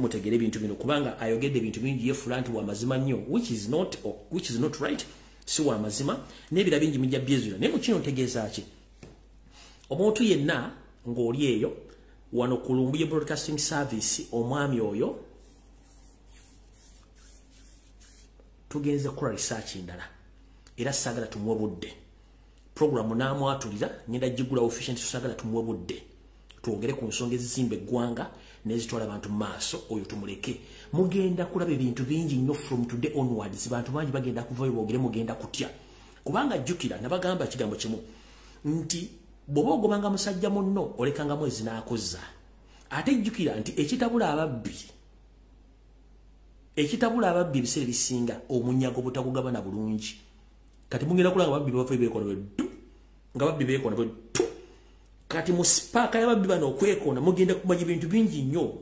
mutegere ebintu bino kubanga ayogedde ebintu bingi yefuula nti wa mazima nnyo which is not right, si wa mazima n'ebirala bingi mujja byezula. Naye mu kino ntegeeza ki? Omuntu yenna ng'oli eyo wano ku Lumbuye Broadcasting Service omwami oyo tugenze kukola research endala era saagala tumuwe budde. Programu n'amwatulira ngenda gigula official saagala tumuwe budde twogere ku nsonga ezizimba eggwanga n'ezitwala abantu mu maaso. Oyo tumuleke. Mugenda kulaba ebintu bingi nnyo from today onwards. Bantu bangi bagenda kuvayo boogere, mugenda kutya kubanga jjukira nabagamba ekigambo kimu nti bw'oba ogobanga musajja munno olekanga mwezi n'akozza. Ate jjukira nti ekitabula ababbi ebiseera ebisinga omunyago butagugabana bulungi. Kati mugenda kulaba ababbi bava beekoona bwe ddu nga babbi beekoona bwe ddu. Kati mu sipaaka y'ababbi bano okwekoona mugenda kumanya ebintu bingi nnyo.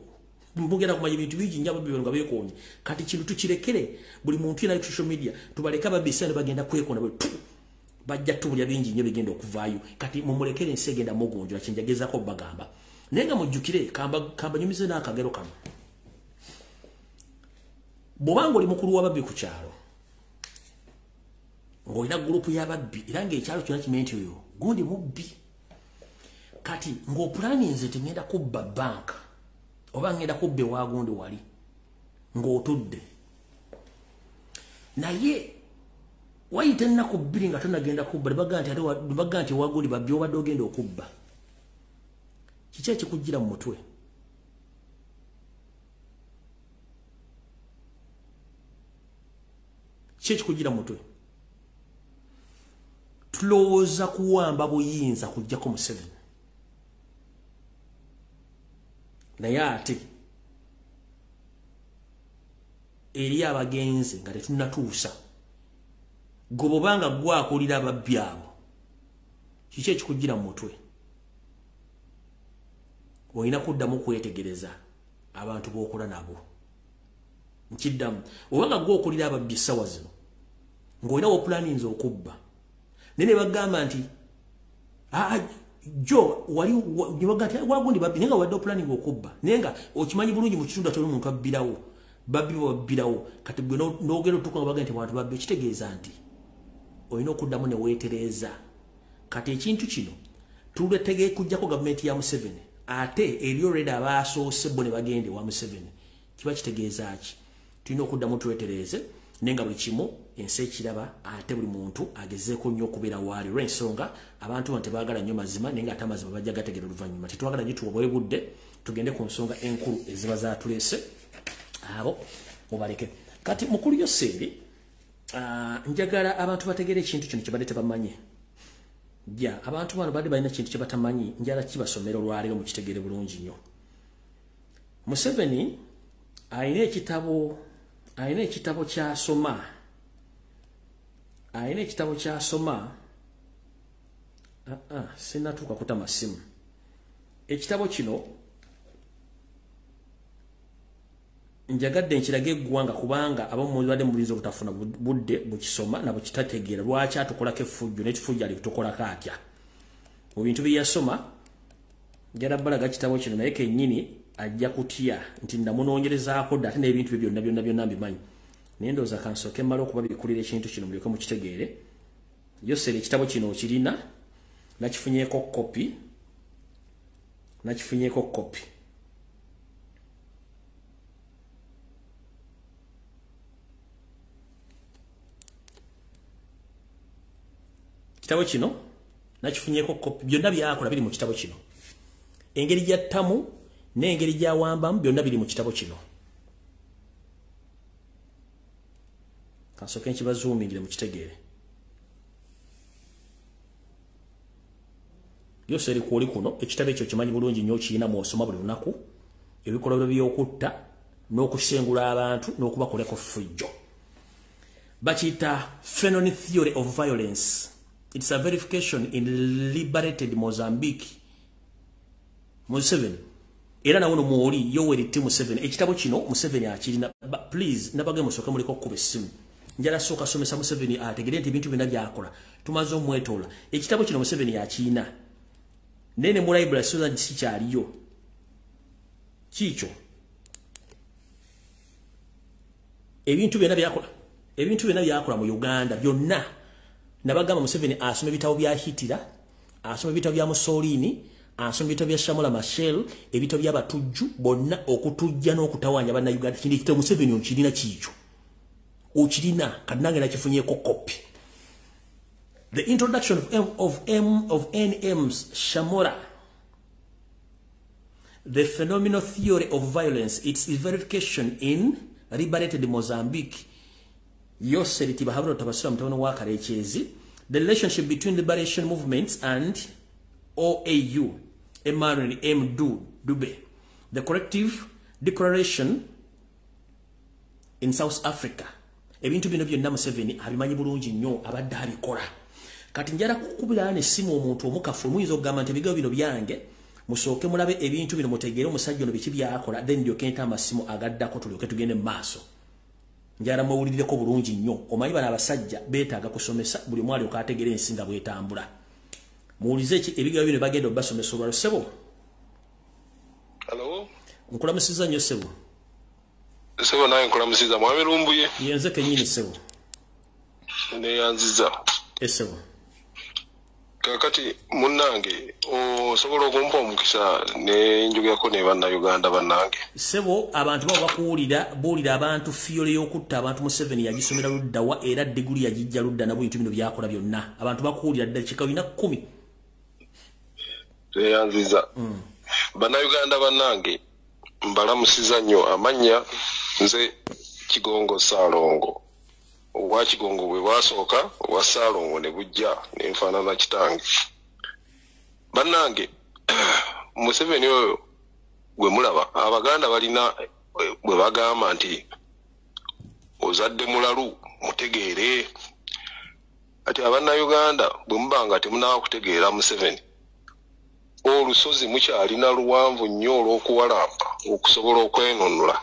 Mugenda kumanya ebintu bingi nnyo ababbi bano nga beekoonye. Kati kino tukirekere buli muntu yenna ali ku social media tubaleke ababbi ebiseera bagenda kwekoona bwe ddu. Bajja tubulya bingi nnyo bigenda okuvaayo. Kati mumulekere ensi egenda mugunjula kye njagezaako obbagamba. Naye nga mujjukire kambanyumize n'akagero kano. Bw'obanga oli mukulu w'ababbi ku kyalo ng'olina gurupu y'ababbi era ng'ekyalo kyonna kimanyi nti oyo gundi mubbi. Kati ng'opulaninze nti ngenda kubba banka oba ngenda kubba ewa gundi wali ng'otudde. Naye Wayita ennaku 2 nga tonagenda kubba, ne bagamba nti ate bagamba nti waguli babbi obadde ogenda okubba. Kiki ekikujjira mu mutwe? Kiki ekikujjira mu mutwe? Tulowooza kuwamba buyinza kujjako Museveni. Naye ate eri abagenzi nga tetunnatuusa, gwe bw'obanga gwakulira ababbi abo, kiki ekikujjira mu mutwe? Olina kuddamu kwetegereza abantu b'okola nabo. Nkiddamu, obanga gwokulira ababbi essaawa zino ng'olina w'opulaninze okubba, naye ne bagamba nti jo wali wagundi babbi, naye nga wadde opulaninga okubba, naye nga okimanyi bulungi mu kitundu atoli muntu abbirawo, babbi babbirawo, kati gwe n'ogenda otuuka nga bagamba nti bantu babbi, kitegeeza nti olina okuddamu ne weetereeza. Kati ekintu kino tuletege kujjako gavumenti ya Museveni, ate eri already abaasoose bo ne bagenda ewa Museveni. Kiba kitegeeza ki? Tulina okuddamu twetereeze, naye nga buli kimu ensi ekiraba, ate buli muntu agezeeko nnyo okubeera waali, olw'ensonga abantu bano tebaagala nnyo mazima, naye nga ate amazima bajja gategeera oluvannyuma. Tetwagala nnyo tuwabwe budde, tugende ku nsonga enkulu eziba zaatuleese, abo mubaleke. Kati mukulu Yoseeri, njagala abantu bategeere ekintu kino kye badde tebamanyi. Ja, abantu bano badde balina kintu kye batamanyi, njagala kibasomera olwaleero mukitegeere bulungi nnyo. Museveni alina ekitabo, alina ekitabo ky'asoma, alina ekitabo ky'asoma. Sinnatuuka kutama simu. Ekitabo kino njagadde nkirage eggwanga, kubanga abamu badde mubuyinza obutafuna budde bukisoma na bukitategeera lwaki atukolako effujjo, n'ekifujjo ali kutukolako atya mu bintu bye yasoma. Njagala balaga kitabo kino, naye kennyini ajja kutya nti namunoonyerezaako dda, ate n'ebintu bye byonna byonna byonna mbimanyi. Naye ndowooza kansooke mmale okubabikulira ekintu kino mulyoke mukitegeere. Yoseeri ekitabo kino okirina, nakifunyeeko kopi, nakifunyeeko kopi. Kitabo kino nakifunyeeko kopi, byonna byakola biri mu kitabo kino. Engeri gy'attamu n'engeri gy'awambamu byonna biri mu kitabo kino. Kansooke nkibazuumingire mukitegeere. Yoseeri kwoli kuno, ekitabo ekyo kimanyi bulungi nnyo, okirina mw'osoma buli lunaku, ebikolobero by'okutta n'okusengula abantu n'okubakolako effujjo. Bakiyita Phenon Theory of Violence. It's a verification in liberated Mozambique. Museveni. Era na wono muoli Yoweri T Museveni. Ekitabo kino Museveni akirina. Please nabage musooke muliko okukuba essimu. Njala sooka somesa Museveni ategere nti ebintu byonna by'akola tumaze omwetoola. Ekitabo kino Museveni akirina. Nene mu library Susan kikyaliyo. Kiikyo. Ebintu byonna by'akola. Ebintu byonna by'akola mu Uganda byonna. Nabagamba Museveni asoma ebitabo bya Hitler, asoma ebitabo bya Mussolini, asoma ebitabo bya Samora Machel, ebitabo by'abatujju bonna okutujja n'okutawaanya bannayuganda. Kino ekitabo Museveni okirina kiikyo. Okirina, kati nange nakifunyeeko kopi. The introduction of N.M. Samora, the phenomenal theory of violence, its verification in liberated Mozambique. Yoseri Tibahabura Tabasura mutabani wa Karekyezi, the relationship between liberation movements and OAU, Emmanuel M. Dube, the corrective declaration in South Africa. Ebintu bino byonna Museveni abimanyi bulungi nnyo, abadde abikola. Kati njala kukubira n'essimu omuntu omukafu, muyinza okugamba nti ebigambo bino byange, musooke mulabe ebintu bino mutegeere omusajja ono biki by'akola, then ndyoke nte amasimu agaddako tulyoke tugende mu maaso. Njala mwewulirireko bulungi nnyo. Omanyi bano abasajja beetaaga kusomesa, buli omu alyoke ategeere ensi nga bw'etambula. Muwulize ebigambo bino bagenda obbasomesa olwalo. Ssebo. Hello. Nkulamusizza nnyo ssebo. Ssebo naye nkulamusizza, Mwami Lumbuye. Ye nze kennyini ssebo. Neeyanzizza. Ssebo. Kakati munnange osobola okumpa omukisa ne njogerako ne bannayuganda bannange. Ssebo, abantu babo bakuwulira. Buulira abantu theory y'okutta abantu Museveni yagisomera ludda wa, era diguli yagijja ludda na bintu bino byakola byonna. Abantu bakuwulira, ddakiika olina 10. Tweyanziza. Bannayuganda bannange, mbalamusiza nnyo. Amannya nze Kigongo Ssaalongo. Obwa Kigongo bwe bwasooka, obwa Ssaalongo ne bujja nenfaanana kitange. Bannange, Museveni oyo gwe mulaba, Abaganda balina bwe bagamba nti ozadde mulalu mutegeere. Ati abannayuganda bwe muba nga temunaba kutegeera Museveni, olusozi mukyalina luwanvu nnyo olw'okuwalamba okusobola okwenunula.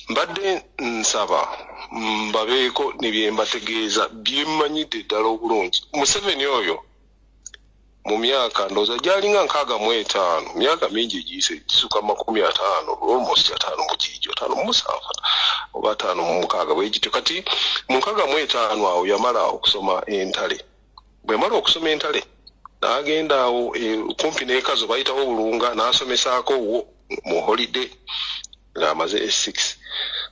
Mbadde nsaba mbabeeko ne bye mbategeeza byemmanyidde ddala obulungi. Museveni oyo mu myaka ndowooza gy'alinga 65, myaka mingi egiyise, gisuka 50, almost 50 mu giijo, 57 oba 56 bwe gityo. Kati mu 65 awo yamala okusoma entale. Bwe yamala okusoma entale n'agenda awo kumpi n'ekazo bayitawo Bulunga, n'asomesaako wo mu holiday ng'amaze S6.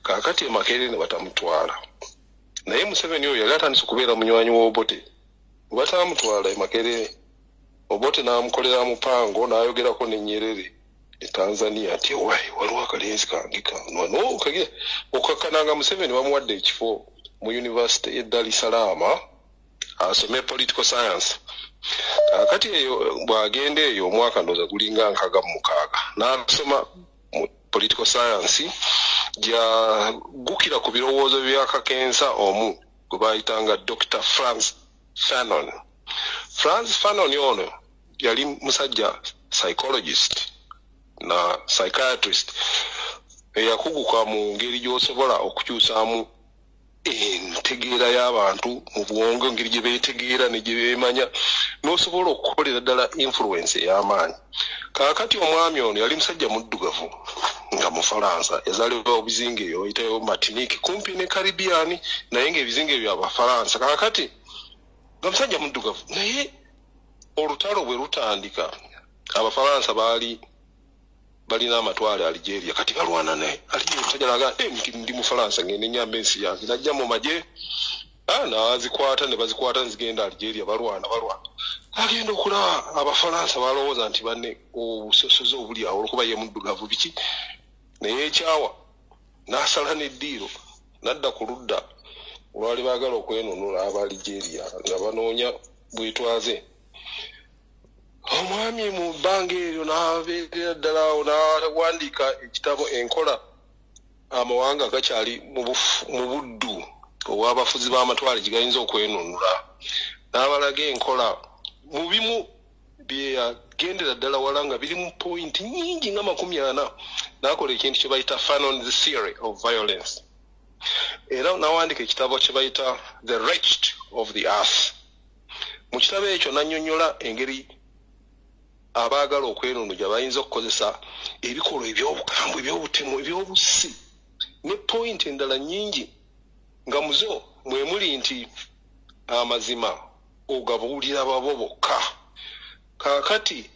Kaakati e Makerere ne batamutwala, naye Museveni oyo yali atandise okubeera munywanyi wa Obote. Bwe batamutwala e Makerere, Obote n'amukolera mupango, n'ayogerako ne Nyerere e Tanzania nti wai waliwo akalenzi kange kano okakkananga. Museveni bamuwadde ekifo mu university e Dar es Salaam asome political science. Kaakati eyo bw'agenda eyo omwaka ndowooza gulinga 66, n'asoma mu political science, gyagukira ku birowoozo bya kakensa omu gwe bayitanga Dr. Frantz Fanon. Frantz Fanon ono yali musajja psychologist na psychiatrist eyakuguka mu ngeri gy'osobola okukyusaamu entegeera y'abantu mu bwongo, engeri gye beetegeera ne gye beemanya, n'osobola okukolera ddala influence ey'amaanyi. Kaakati omwami ono yali musajja muddugavu nga Mufalansa, yazaalibwa obizinga eyo bayitayo Martinique kumpi ne Caribbean, naye ng'ebizinga ebyo Abafalansa. Kaakati nga musajja muddugavu, naye olutalo bwe lutandika Abafalansa baali balina amatwale Algeria, kati balwana naye Algeria. Musajja naga ndi Mufalansa, ngende nyamba ensi yange, najja mu magye, n'azikwata ne bazikwata nzigenda Algeria, balwana balwana. Agenda okulaba Abafalansa balowooza nti banne obusosoze obuli awo olwokuba ye muddugavu biki, naye ekyawa n'asala n'eddiiro n'adda ku ludda olwali baagala okwenunula aba Algeria nga banoonya bwetwaze. Omwami mu bbanga eryo n'abeerera ddala awo n'awandiika ekitabo Enkola Amawanga Gakyali mu Buddu obw'Abafuzi b'Amatwale gye gayinza okwenunula, n'abalaga enkola mu bimu bye yagendera ddala wala nga biri mu pointi nnyingi nga 40, n'akola ekintu kye bayita Fanon's Theory of Violence, era n'awandiika ekitabo kye bayita The Wretched of the Earth. Mu kitabo ekyo n'annyonnyola engeri abaagala okwenunula bayinza okukozesa ebikolwa eby'obukambwe, eby'obutemu, eby'obusi ne pointi endala nnyingi, nga muzo mwe muli nti amazima ogabuulira babo bokka. Kaakati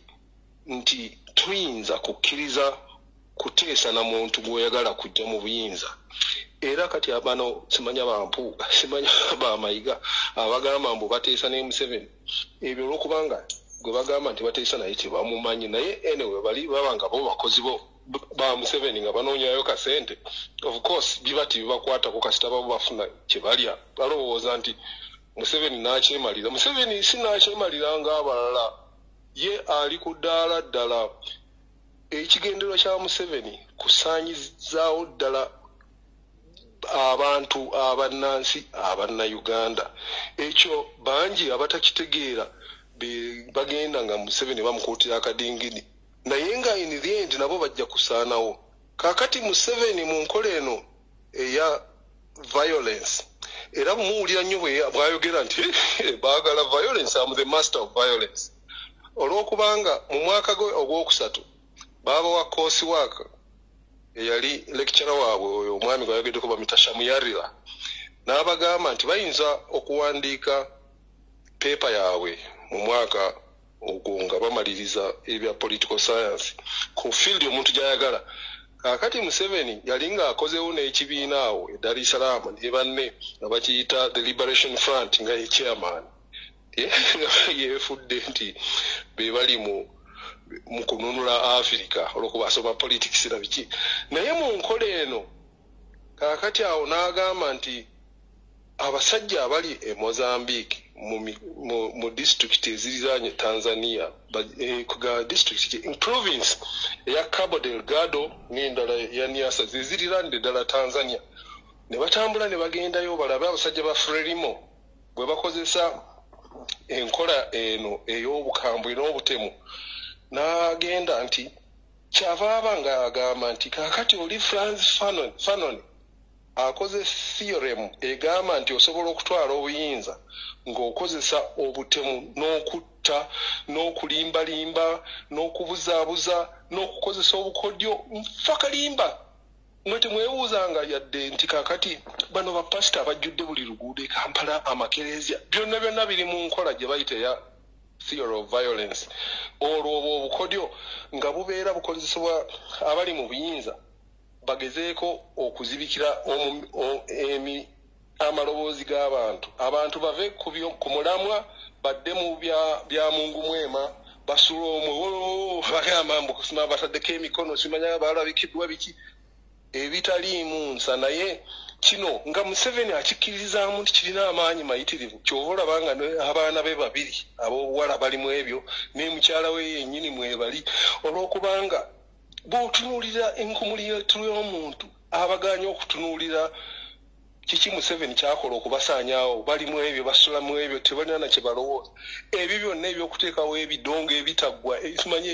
nti tuyinza kukkiriza kuteesa na muntu gw'oyagala kujja mu buyinza. Era kati abano simanya bampuuga, simanya bamayiga abagamba mbu bateesa ne Museveni, ebyo olwokubanga gwe bagamba nti bateesa naye tebamumanyi. Naye anyway bali baba nga bo bakozi bo ba Museveni nga banoonyayo kasente, of course biba tebibakwatako kasita babo bafuna kye balya. Balowooza nti Museveni n'akyemalira. Museveni si n'akyemalira ng'abalala, ye ali ku ddaala ddala. Ekigendererwa kya Museveni kusaanyizaawo ddala abantu abannansi abannayuganda. Ekyo bangi abatakitegeera bagenda nga Museveni bamukuutira akadingini, naye nga in the end nabo bajja kusaanawo. Kaakati Museveni mu nkola eno eya violence, era mumuwulira nnyo bw'ayogera nti baagala violence, am the master of violence, olw'okubanga mu mwaka gwe ogwokusatu baabawa course work, eyali lecturer waabwe oyo omwami gwe bamuta Shamuyarira, n'abagamba nti bayinza okuwandiika paper yaabwe mu mwaka ogwo nga bamaliriza ebya political science ku field omuntu gy'ayagala. Kaakati Museveni yali ng'akozeewo n'ekibiina awo e Dar es Salaam ne banne nga bakiyita the Liberation Front, nga ye chairman yeefudde nti be bali mu kununula Africa olw'okuba asoma politics na biki. Naye mu nkola eno kaakati awo n'agamba nti abasajja abali e Mozambique mu district eziriraanye Tanzania, district province eya Cabo Delgado n'endala ya Niassa zeziriraanidde ddala Tanzania, ne batambula ne bagendayo balabe abasajja ba Frelimo bwe bakozesa enkola eno ey'obukambwe n'obutemu. N'agenda nti kyava aba ng'agamba nti kaakati oli Frantz Fanon akoze theorem egamba nti osobola okutwala obuyinza ng'okozesa obutemu n'okutta n'okulimbalimba n'okubuzaabuza n'okukozesa obukodyo nfakalimba. Mwe temwebuuzanga yadde nti kaakati bano bapasita abajjudde buli luguudo e Kampala, amakereziya, byonna byonna biri mu nkola gye bayita eya theory of violence. Olwo obwo obukodyo nga bubeera bukozesebwa abali mu buyinza bagezeeko okuzibikira amaloboozi g'abantu, abantu bave ku mulamwa badde mu bya Mungu mwema, basula omwe bagamba mbu kusima bataddeko emikono simanya balabikiddwa biki ebitaliimu nsa. Naye kino nga Museveni akikkirizaamu nti kirina amaanyi mayitirivu, ky'ova olaba nga abaana be babiri ab'obuwala bali mu ebyo ne mukyala we yennyini mwebali, olw'okubanga bw'otunuulira enkumuli y'omuntu abagaanye okutunuulira kiki Museveni kyakola okubasaanyaawo, bali mu ebyo, basula mu ebyo, tebalina na kye balowooza. Ebyo byonna ebyokuteekawo ebidongo ebitaggwa, simanyi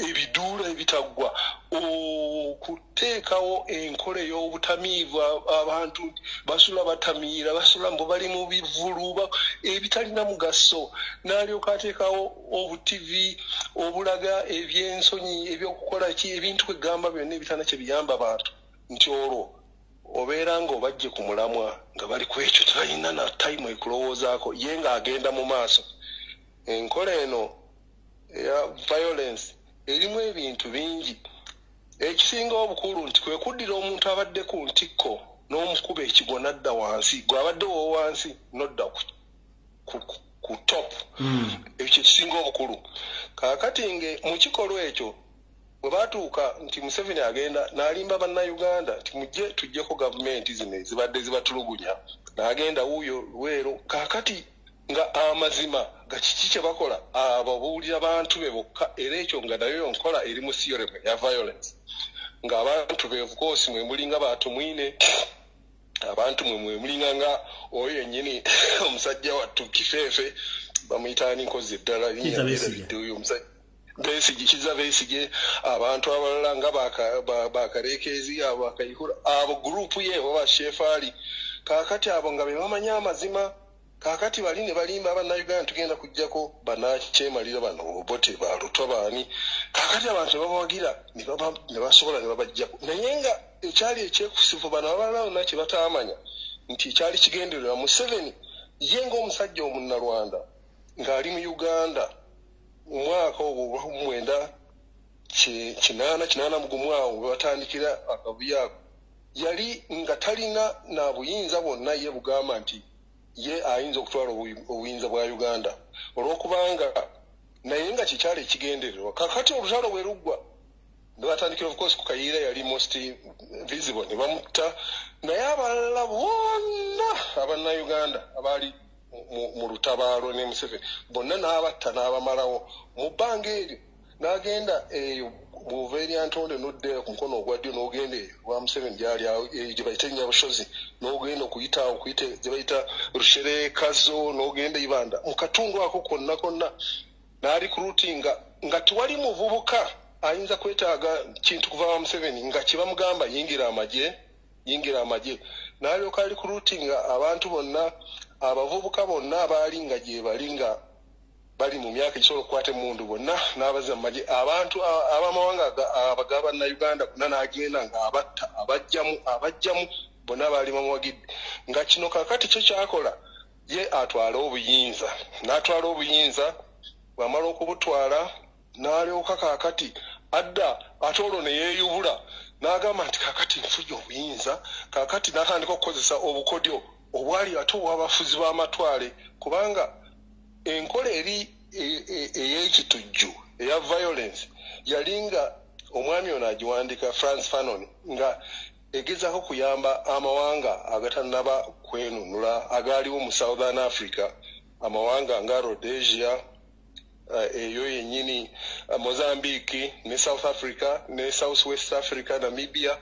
ebiduula ebitaggwa, okuteekawo enkola ey'obutamiivu, abantu basula batamiira, basula mbu bali mu bivulu ebitalina mugaso, n'alyoka ateekawo obutivi obulaga ebyensonyi, ebyokukola ki, ebintu kwegamba byonna ebitalina kye biyamba abantu, nti olwo obeera ng'obajje ku mulamwa nga bali ku ekyo tebalina na tayimu ekulowoozaako, ye ng'agenda mu maaso. Enkola eno eya violence erimu ebintu bingi. Ekisinga obukulu nti kwe kuddira omuntu abadde ku ntikko n'omukuba ekigwo n'adda wansi, gwe abadde wo wansi n'odda ku top. Ekyo kisinga obukulu. Kaakati nge mu kikolwa ekyo bwe baatuuka nti Museveni agenda n'alimba bannayuganda nti mujje tuggyeko gavumenti zino ezibadde zibatulugunya, n'agenda wuuyo Luweero. Kaakati nga amazima ga kiki kye bakola, ababuulira bantu be bokka, era ekyo nga nayo nkola eri mu theorem ya violence, ng'abantu be of course mwe mulinga Batumwine, abantu mwe mulinga nga oyo yennyini omusajja wattu Kifeefe bamuyita ani nkozi eddala oyo omusajja Besigye, Kizza Besigye, abantu abalala nga Bakarekeezi, abo Bakayihura, abo gurupu ye oba Shefaali. Kaakati abo nga be bamanyi amazima, kaakati bali ne balimba Bannayuganda tugenda kuggyako bannakyemalira bano Obote Balutwa baani. Kaakati abantu ne babawagira ne basobola ne babaggyako. Naye nga ekyali ekyekusifu bano abalala bonna kye bataamanya nti ekyali kigendererwa Museveni ye ng'omusajja omunnalwanda ng'ali mu Uganda mu mwaka ogwo 1981 awo we batandikira akavuyo ako, yali nga talina na buyinza bwonna ye bugamba nti ye ayinza okutwala obuyinza bwa Uganda olw'okubanga naye nga kikyali ekigendererwa. Kaakati olutalo bwe luggwa ne batandikira of course ku Kayiira yali most visible ne bamutta, naye abalala bonna abannayuganda abaali mu lutabaalo ne Museveni bonna n'abatta n'abamalawo mu bbanga eryo. N'agenda eyo bw'ova eri Ntonde n'odda ku mukono ogwa ddyo n'ogenda eyo lwa Museveni gy'ali gye bayita Nyabushozi, n'ogenda okuyita awo okuyita gye bayita Rusherekazo, n'ogenda Ibanda, mu katundu ako konna konna n'alikrutinga nga tewali muvubuka ayinza kwetaaga kintu kuva wa Museveni nga kye bamugamba yingira amagye, yingira amagye. N'alyoka alikrutinga abantu bonna, abavubuka bonna abaali nga gye bali nga bali mu myaka egisobola okukwata emmundu bonna n'abazza mu magye. Abantu ab'amawanga abagabannayuganda bonna n'agenda ng'abatta, abajjamu bonna baali bamuwagidde. Nga kino kaakati kyo kyakola Ye atwala obuyinza, n'atwala obuyinza, bw'amala okubutwala n'alyoka kaakati adda ate olwo ne yeeyubula n'agamba nti kaakati nfunye obuyinza, kaakati n'atandika okukozesa obukodyo obwali ate obw'abafuzi b'amatwale, kubanga enkola eri ey'ekitujju eya violence yali nga omwami ono agiwandika Frantz Fanon nga egezaako kuyamba amawanga agatannaba kwenunula agaaliwo mu Southern Africa, amawanga nga Rhodesia eyo yennyini, Mozambique ne South Africa ne South West Africa, Namibia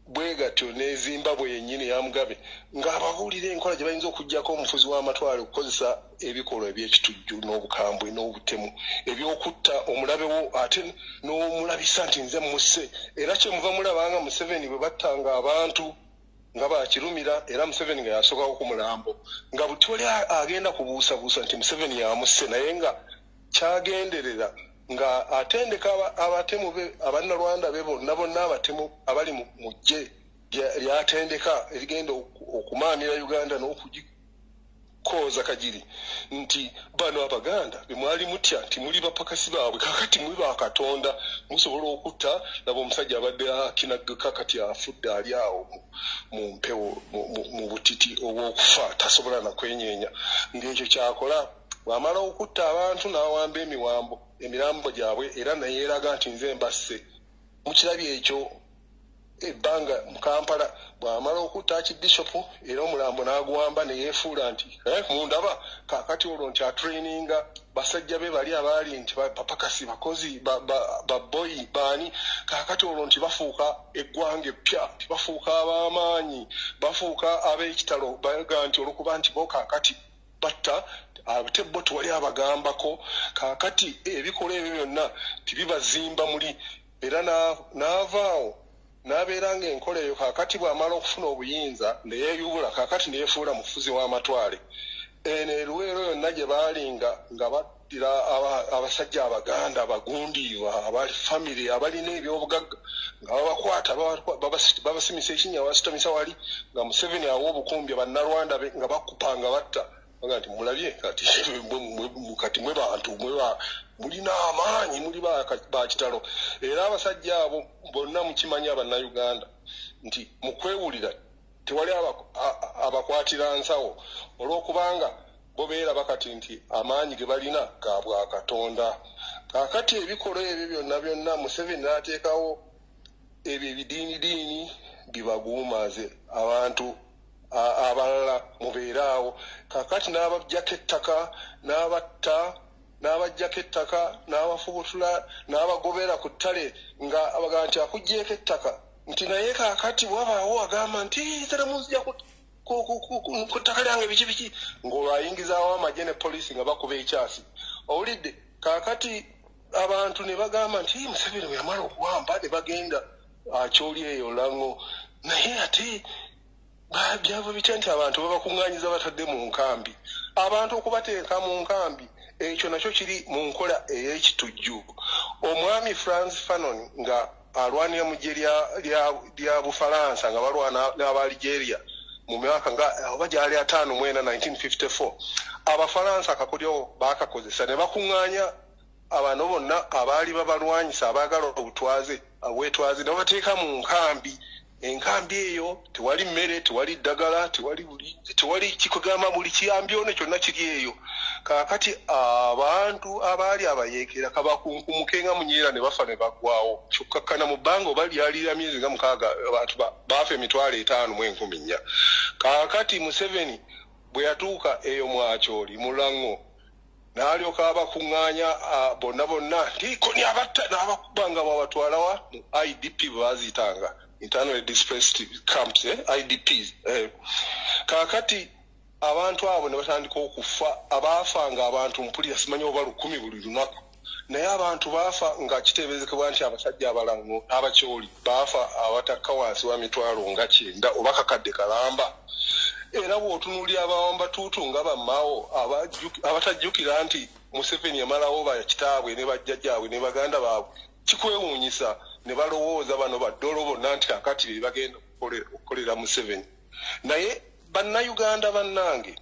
bwe gatyo ne Zimbabwe yennyini ya Mugabe, ng'ababuulira enkola gye bayinza okuggyako omufuzi w'amatwale okukozesa ebikolwa eby'ekitujju n'obukambwe n'obutemu eby'okutta omulabe wo ate n'omulabisa nti nze musse. Era kyemuva mulabanga Museveni bwe battanga abantu nga bakirumira, era Museveni nga yasookawo ku mulambo nga buti oli agenda kubuusabuusa nti Museveni yamusse, naye nga kyagenderera nga atendeka abatemu be abannalwanda be bonna bonna abatemu abali mu ggye lyatendeka erigenda okumaamira Uganda n'okugikooza kagiri nti bano Abaganda be mwali mutya nti muli bapakasi baabwe, kaakati muli ba Katonda musobola okutta. Laba omusajja abadde akinagga kati afudde ali awo mu mpewo mu butiti obw'okufa, tasobola na kwenyeenya. Ng'ekyo kyakola bw'amala okutta abantu n'awamba emiwambo emirambo gyabwe era neyeeraga nti nze mbasse. Mukirabye ekyo ebbanga mu Kampala bw'amala okutta Archbishop era omulambo n'aguwamba ne yeefuula nti mundaba kaakati olwo nti atraininga basajja be bali abaali nti bapakasi bakozi baboyi baani, kaakati olwo nti bafuuka eggwanga eppya, nti bafuuka ab'amaanyi, bafuuka ab'ekitalo, baga nti olwokuba nti bo kaakati batta ate bo tewali abagambako. Kaakati ebikolwa ebyo byonna tibibazimba muli, era n'avaawo n'abeera ng'enkola eyo. Kaakati bw'amala okufuna obuyinza ne yeeyubula, kaakati ne yeefuula mufuzi w'amatwale. Eno eruweero yonna gye baalinga nga baddira abasajja Abaganda abagundiiva abali famire abalina ebyobugagga nga babakwata babasimisa ekinnya babasitamisa wali, nga Museveni awa obukumbi bannalwanda be nga bakupa nga batta, baga nti mulabye kati mwe bantu mulina amaanyi, muli bakitalo. Era abasajja abo bonna mukimanyi Abannayuganda nti mu kwewulira tewali abakwatira nsawo, olw'okubanga bo beeraba kati nti amaanyi ge balina ga bwakatonda. Kaakati ebikolwa ebyo byonna byonna Museveni n'ateekawo ebyo ebidiinidiini bibaguumaaze abantu abalala mubeere awo. Kaakati n'abaggyako ettaka n'abatta, n'abaggyako ettaka n'abafubutula n'abagobera ku ttale nga abaga nti akuggyeeko ettaka, nti naye kaakati wabaawo agamba nti teremunzija ku ttaka lyange biki biki, ng'olwo ayingizaawo amagye ne poliisi nga bakuba ekyasi. Owulidde? Kaakati abantu ne bagamba nti Museveni bwe yamala okuwamba ne bagenda akyoli eyo Lango, naye ate byava bitya nti abantu babakuŋŋaanyiza batadde mu nkambi. Abantu okubateeka mu nkambi ekyo nakyo kiri mu nkola ey'ekitujju. Omwami Frantz Fanon nga alwanira mu ggye lya Bufalansa nga balwana n'aba Algeria mu myaka nga oba gyali 54 1954, Abafalansa akakodyo baakakozesa ne bakuŋŋaanya abano bonna abaali babalwanyisa abaagala obutwaze obwetwaze ne babateeka mu nkambi. Enkambi eyo tewali mmere, tewali ddagala, tewali bulinzi, tewali kikugamba buli kiyambyono kyonna kiri eyo. Kaakati abantu abaali abayeekera kabakunkumuke nga munyeera ne bafa ne baggwawo. Kyokkakkana mu bbanga oba lyalira myezi nga 6 abantu baafa 5,400. Kaakati Museveni bwe yatuuka eyo Mwakyoli mu Lango n'alyoka abakuŋŋaanya bonna bonna nti koni abatta n'abakuba nga babatwalawa mu IDP bwe baaziyitanga internally displaced camps, IDPs. Kaakati abantu abo ne batandika okufa, abaafanga abantu mpulira simanyi oba 1000 buli lunaku, naye abantu baafa nga kiteeberezekebwa nti abasajja Abalango n'Abakyoli baafa abatakka wansi wa 900,000 oba kakadde kalamba. Era bw'otunuulira abawambatuutu nga bammaawo abatajjukira nti Museveni yamalawo bakitaabwe ne bajjajjaabwe ne baganda baabwe, kikwewuunyisa ne balowooza bano baddolo bonna nti kaakati be bagenda okukolera Museveni. Naye Bannayuganda bannange,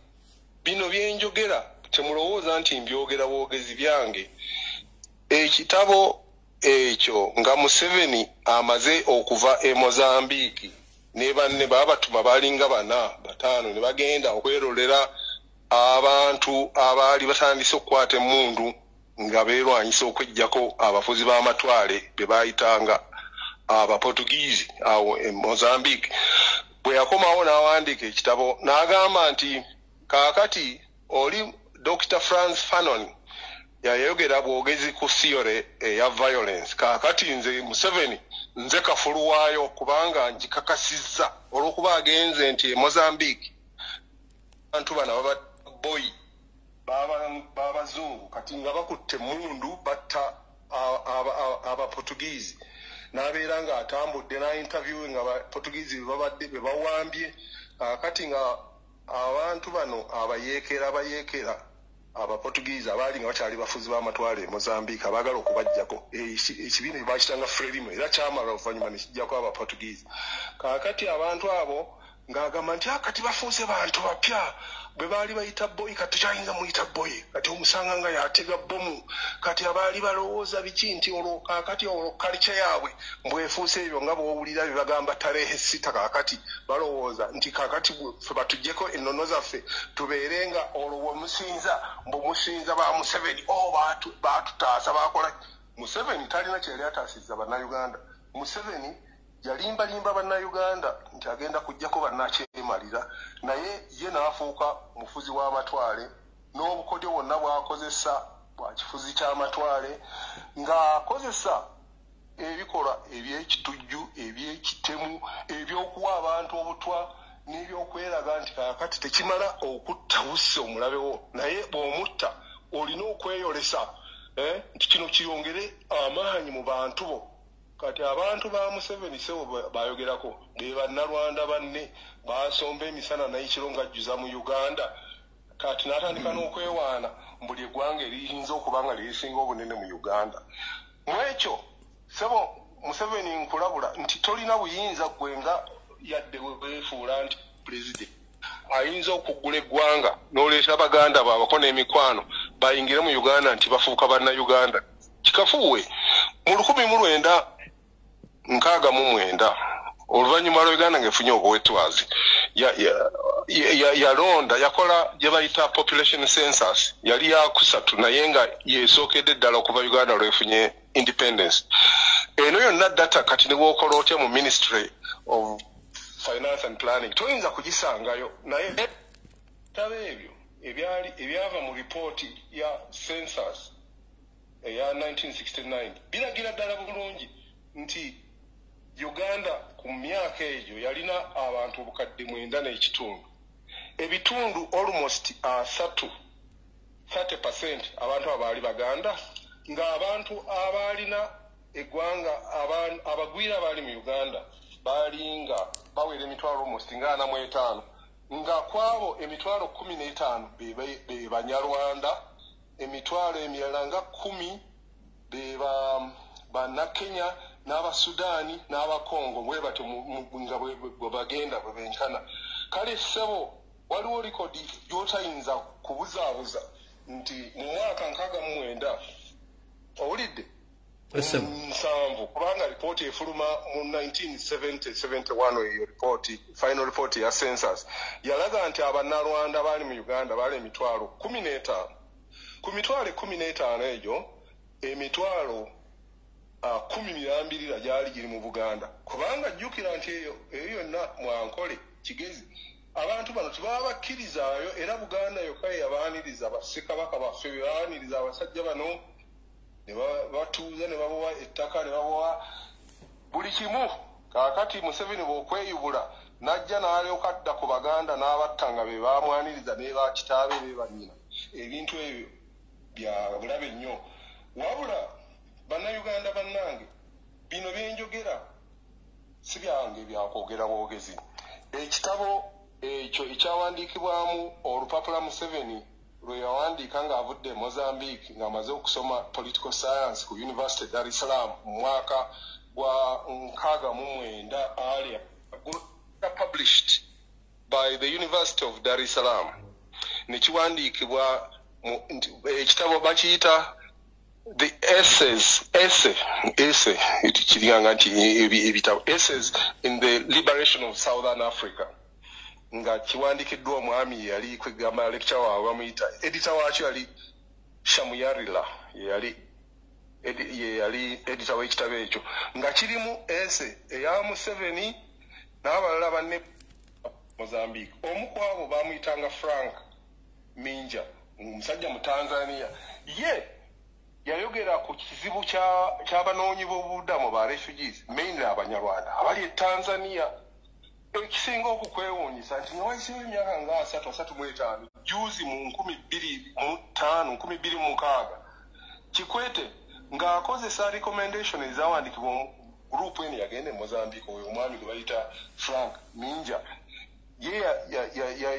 Bino byenjogera temulowooza nti mbyogera bwogezi byange. Ekitabo ekyo nga Museveni amaze okuva e Mozambique ne banne baabatuma balinga 4 5 ne bagenda okwerolera abantu abaali batandise okukwata emmundu nga beerwanyisa okweggyako abafuzi b'amatwale be baayitanga Abaportugizi awo e Mozambique. Bwe yakomawo n'awandiika ekitabo n'agamba nti kaakati oli Dr. Franz Fanon yayogera bwogezi ku theory eya violence. Kaakati nze Museveni nze kafulu waayo kubanga ngikakasizza olw'okuba agenze nti e Mozambique abantu bano baba boyi babazungu kati nga bakutte emmundu batta Abaportugizi. N'abeera ng'atambudde n'a interview nga Abaportugizi babadde be bawambye. Kaakati nga abantu bano abayeekera Abaportugizi abaali nga bakyali bafuzi b'amatwale e Mozambique abaagala okubaggyako ekibiina kye baakitanga Frelimo era kyamala oluvannyuma ne kijjako Abaportugizi. Kaakati abantu abo ng'agamba nti kati bafuuse bantu bapya bwe baali bayita boyi kati tukyayinza muyita boyi, kati omusanga nga yatega bbomu, kati abaali balowooza biki nti olwo kaakati olwo kalica yaabwe mbwefuuse ebyo nga bw'owulira bye bagamba tarehe 6. Kaakati balowooza nti kaakati ffe batuggyeko ennono zaffe tubeere nga olwo bwe musinza mbu musinza ba Museveni baatutaasa baakola. Museveni talina kye yali ataasizza Bannayuganda. Museveni yalimbalimba Bannayuganda nti agenda kuggyako bannakyemalira, naye ye n'afuuka mufuzi w'amatwale n'obukodyo bwonna bw'akozesa bwa kifuzi ky'amatwale ng'akozesa ebikolwa eby'ekitujju, eby'ekitemu, ebyokuwa abantu obutwa n'ebyokweraga nti kaakati tekimala okutta busse omulabe wo, naye bw'omutta olina okweyolesa nti kino kiyongere amaanyi mu bantu bo. Kati abantu ba Museveni sebo bayogerako be Bannalwanda banne basomba emisana n'ekiro ng'ajjuza mu Uganda. Kati n'atandika n'okwewaana buli eggwanga eriyinza okuba nga lyerisinga obunene mu Uganda. Mu ekyo sebo Museveni nkulabula nti tolina buyinza ggwe nga yadde weefuula nti pulezidenti ayinza okuggula eggwanga n'oleeta baganda baabako n'emikwano bayingire mu Uganda nti bafuuka Bannayuganda. Kikafuuwe mu 1969 oluvannyuma lwa Uganda ng'efunye obwetwazi yalonda yakola gye bayita population census, yali yakusatu naye nga yeesookedde ddala okuva Uganda lwefunye independence. Eno yonna data kati ne bw'okola otya mu Ministry of Finance and Planning toyinza kugisangayo, naye bitabo ebyo ebyava mu ripooti ya census eya 1969 biragira ddala bulungi nti Uganda ku myaka egyo yalina abantu 9,500, ebitundu almost 30% abantu abaali Baganda, ng'abantu abaalina eggwanga abagwira abaali mu Uganda baalinga bawera emitwalo almost nga 45, nga kwabo emitwalo 15 be Banyarwanda, emitwalo emirala nga 10 be Bannakenya n'Abasudaani n'Abakongo bwe batyo nga bwe bagenda bwe benkana. Kale ssebo waliwo likodi gy'otayinza kubuzaabuza nti mu mwaka 69 owulidde 7, kubanga ripooti efuluma mu 1970-71, eyo ripooti final report ya census yalaga nti Abannalwanda baali mu Uganda baali emitwalo 15. Ku mitwalo 15 egyo emitwalo 10 mirambirira gyali giri mu Buganda, kubanga jjukira nti eyo yonna Mwankole Kigezi abantu bano tebabakkirizaayo, era Buganda yokka ye yabaaniriza bassekabaka baffe be baaniriza abasajja bano ne batuuza ne babawa ettaka ne babawa buli kimu. Kaakati Museveni bw'okweyubula n'ajja n'alyoka adda ku Baganda n'abatta nga be baamwaniriza ne bakitaabe be bannyina. Ebintu ebyo bya bulabe nnyo. Wabula Bannayuganda bannange, bino byenjogera si byange byakwogera bwogezi. Ekitabo ekyo ekyawandiikibwamu olupapula Museveni lwe yawandiika ng'avudde e Mozambique ng'amaze okusoma political science ku University Dar es Salaam mu mwaka gwa 69 earlier, published by the University of Dar es Salaam. Ne kiwandiikibwa ekitabo bakiyita The Essays, essay, kiringanga nti ebitabo Essays in the Liberation of Southern Africa, nga kiwandiikiddwa omwami yali kwegamba lecture waabwe bamuyita editor waakyo yali Shamuyarira, yali editor w'ekitabo ekyo, nga kirimu essay eya Museveni n'abalala banne Mozambique. Omu ku abo bamuyitanga Frank Minja, omusajja mu Tanzania. Ye yayogera ku kizibu ky'abanoonyi b'obubudamu ba refugees, mainly Abanyarwanda abali e Tanzania. Ekisinga okukwewuunyisa nti nga wayiseewo emyaka nga 30, 35, juzi mu 2005, 2006, Kikwete ng'akozesa recommendation ezawandiikibwa mu group eno yagenda e Mozambique, oyo omwami gwe bayita Frank Minja, ye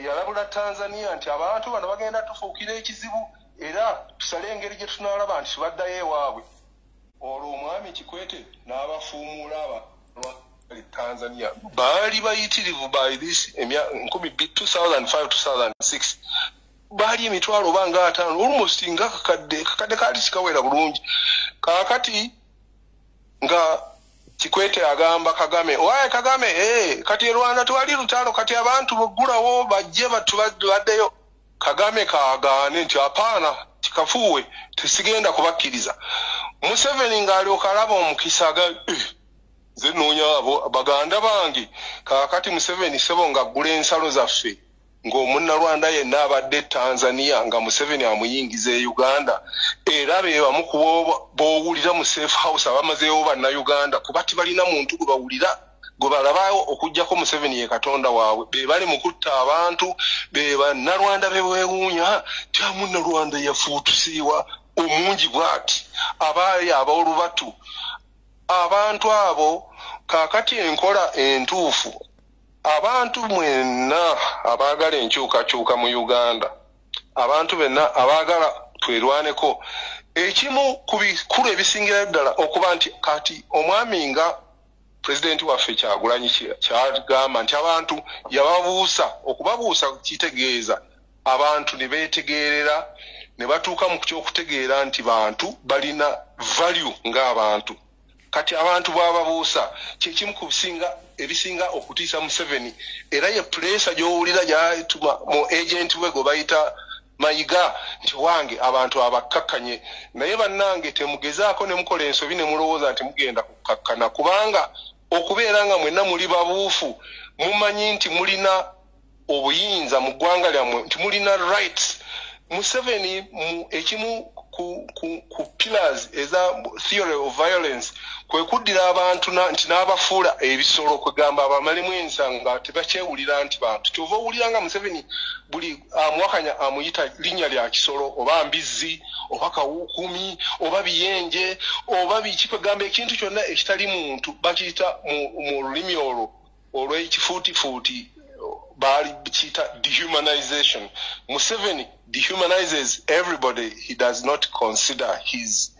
yalabula Tanzania nti abantu bano bagenda tufuukira ekizibu, era tusale engeri gye tunaalaba nti tubaddayo ewaabwe. Olwo omwami Kikwete n'abafuumuula aba Tanzania baali bayitirivu by this 2005, 2006 baali emitwalo oba nga 50, almost nga kakadde kaali sikawera bulungi. Kaakati nga Kikwete agamba Kagame, owaye Kagame, kati e Rwanda twali lutalo, kati abantu boggulawo bajje baddeyo. Kagame kaagaane nti apaana, kikafuuwe, tesigenda kubakkiriza. Museveni ng'alyoka alaba omukisa aga nze nnoonya abo baganda bange. Kaakati Museveni ssebo ng'aggula ensalo zaffe, ng'omunnalwanda yenna abadde Tanzania nga Museveni amuyingiza e Uganda, era be bamu ku b'owulira mu safe house abamazeewo bannayuganda, kuba tebalina muntu gwe bawulira gwe balabawo okuggyako Museveni ye Katonda waabwe. Be bali mu kutta abantu, be bannalwanda be beewuunya nti munnalwanda yafuutusiiwa omungi bw'ati, abaali ab'olubatu. Abantu abo kaakati enkola entuufu, abantu mwenna abaagala enkyukakyuka mu Uganda, abantu benna abaagala twerwaneko, ekimu ku bikulu ebisingira ddala okuba nti kati omwami nga pulezidenti waffe Kyagulanyi kyagamba nti abantu yababuusa, okubabuusa kitegeeza abantu ne beetegeerera ne batuuka mu ky'okutegeera nti bantu balina value ng'abantu. Kati abantu bw'ababuusa kyekimu ku ebisinga okutiisa Museveni, era ye puleesa gy'owulira gy'atuma mu agenti we gwe bayita Mayiga nti wange abantu abakkakkanye. Naye bannange temugezaako ne mukola ensobi ne mulowooza nti mugenda kukkakkana, kubanga okubeera nga mwenna muli babuufu, mumanyi nti mulina obuyinza mu ggwanga lyammwe, nti mulina rights. Museveni ekimu ku pillars eza theory of violence kwe kuddira abantu nti n'abafuula ebisolo, kwegamba abamalemu ensanga tebakyewulira nti bantu. Kyova owulira nga Museveni buli amuwakanya amuyita linnya lya kisolo, oba mbizzi, oba kawuukumi, oba biyenje, oba biki, kwegamba ekintu kyonna ekitali muntu bakiyita mu lulimi olwo olw'ekifuutifuuti baali kiyita dehumanization. Museveni dehumanizes everybody he does not consider his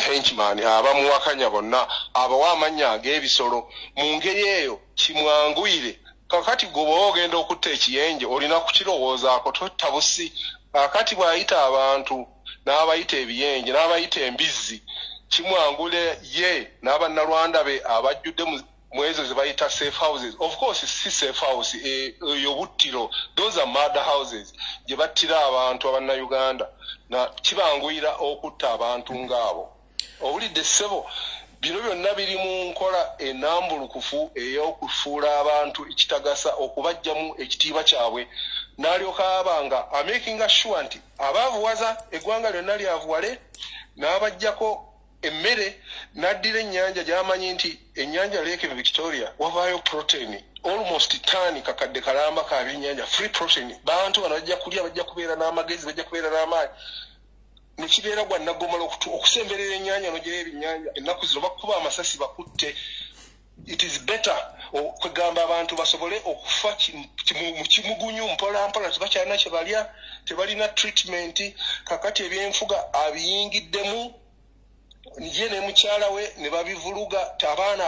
henchman, abamuwakanya bonna abawa amannya ag'ebisolo. Mu ngeri eyo kimwanguyire. Kakati gwe bw'oba ogenda okutta ekiyenje olina kukirowoozaako, totta busi. Kakati bw'ayita abantu n'abayita ebiyenje n'abayita embizzi, kimwangule ye n'abannalwanda be abajjudde mu ezo ze bayita safe houses. Of course si safe house eyo buttiro, those are murder houses gye battira abantu abannayuganda, na kibanguyira okutta abantu ng'abo. Owulidde ssebo, bino byonna biri mu nkola enambulukufu ey'okufuula abantu ekitagasa, okubaggyamu ekitiibwa kyabwe, n'alyoka aba nga amakinga sure nti abaavuwaza eggwanga lyonna lyavuwale, n'abaggyako emmere, n'addira ennyanja gy'amanyi nti ennyanja Lake Victoria wavaayo protein almost tani kakadde kalamba ka byennyanja, free protein. Bantu bano bajja kulya, bajja kubeera n'amagezi, bajja kubeera n'amaanyi. Ne kibeera gwa naggomola okusemberera ennyanja n'ogyeyo ebyennyanja. Ennaku zino bakuba amasasi bakutte. It is better kwegamba abantu basobole okufa mu kimugunyu mpola mpola, tebakyalina kye balya, tebalina treatment. Kakati ebyenfuga abiyingiddemu ye ne mukyala we ne babivuluga. Abaana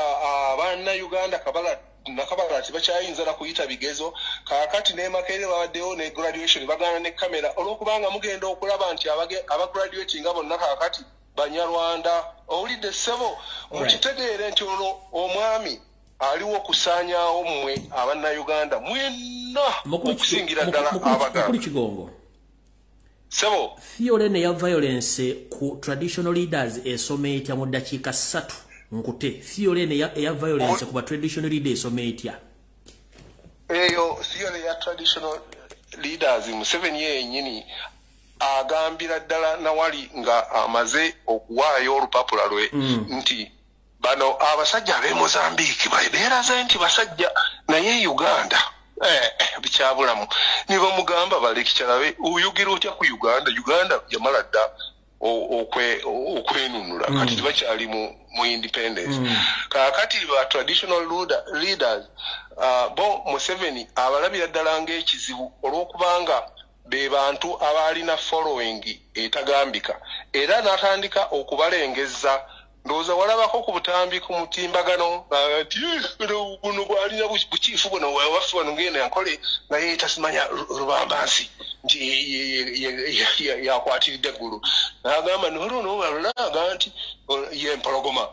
abannayuganda kabala Nakabala tebakyayinza na kuyita bigezo. Kaakati ne Makerere babaddewo ne graduation bagana ne kamera, olwokubanga mugenda okulaba nti abagraduatinga bonna kaakati Banyarwanda. Owulidde ssebo? Mukitegeere nti ono omwami aliwo okusaanyaawo mmwe Abannayuganda mwenna, okusingira ddala Abaganda. Mukulu Kigongo. Ssebo. Theory ne ya violence ku traditional leaders esoma etya? Mu ddakiika 3 nkute. Theory ne ya violence ku ba traditional leaders esoma etya? Eyo theory ya traditional leaders, Museveni yennyini agambira ddala nawali nga amaze okuwaayo olupapula lwe nti bano abasajja ab'e Mozambique beeraze nti basajja, naye Uganda bikyabulamu. Ne bamugamba balekikyalabe, oyogera otya ku Uganda? Uganda yamala dda okwenunula, kati tebakyali mu independence. Kaakati ba traditional leaders bo Museveni abalabira ddala ng'ekizibu, olw'okubanga be bantu abaalina following etagambika, era n'atandika okubalengeza. Ndowooza walabako ku butambi ku mutimbagano nti buno bwalina bukiifu buno waffe wano ngenda yankole nga ye tasimanya Rubambansi nti yakwatiridde eggulu, n'agamba nolonolaaga nti ye mpologoma,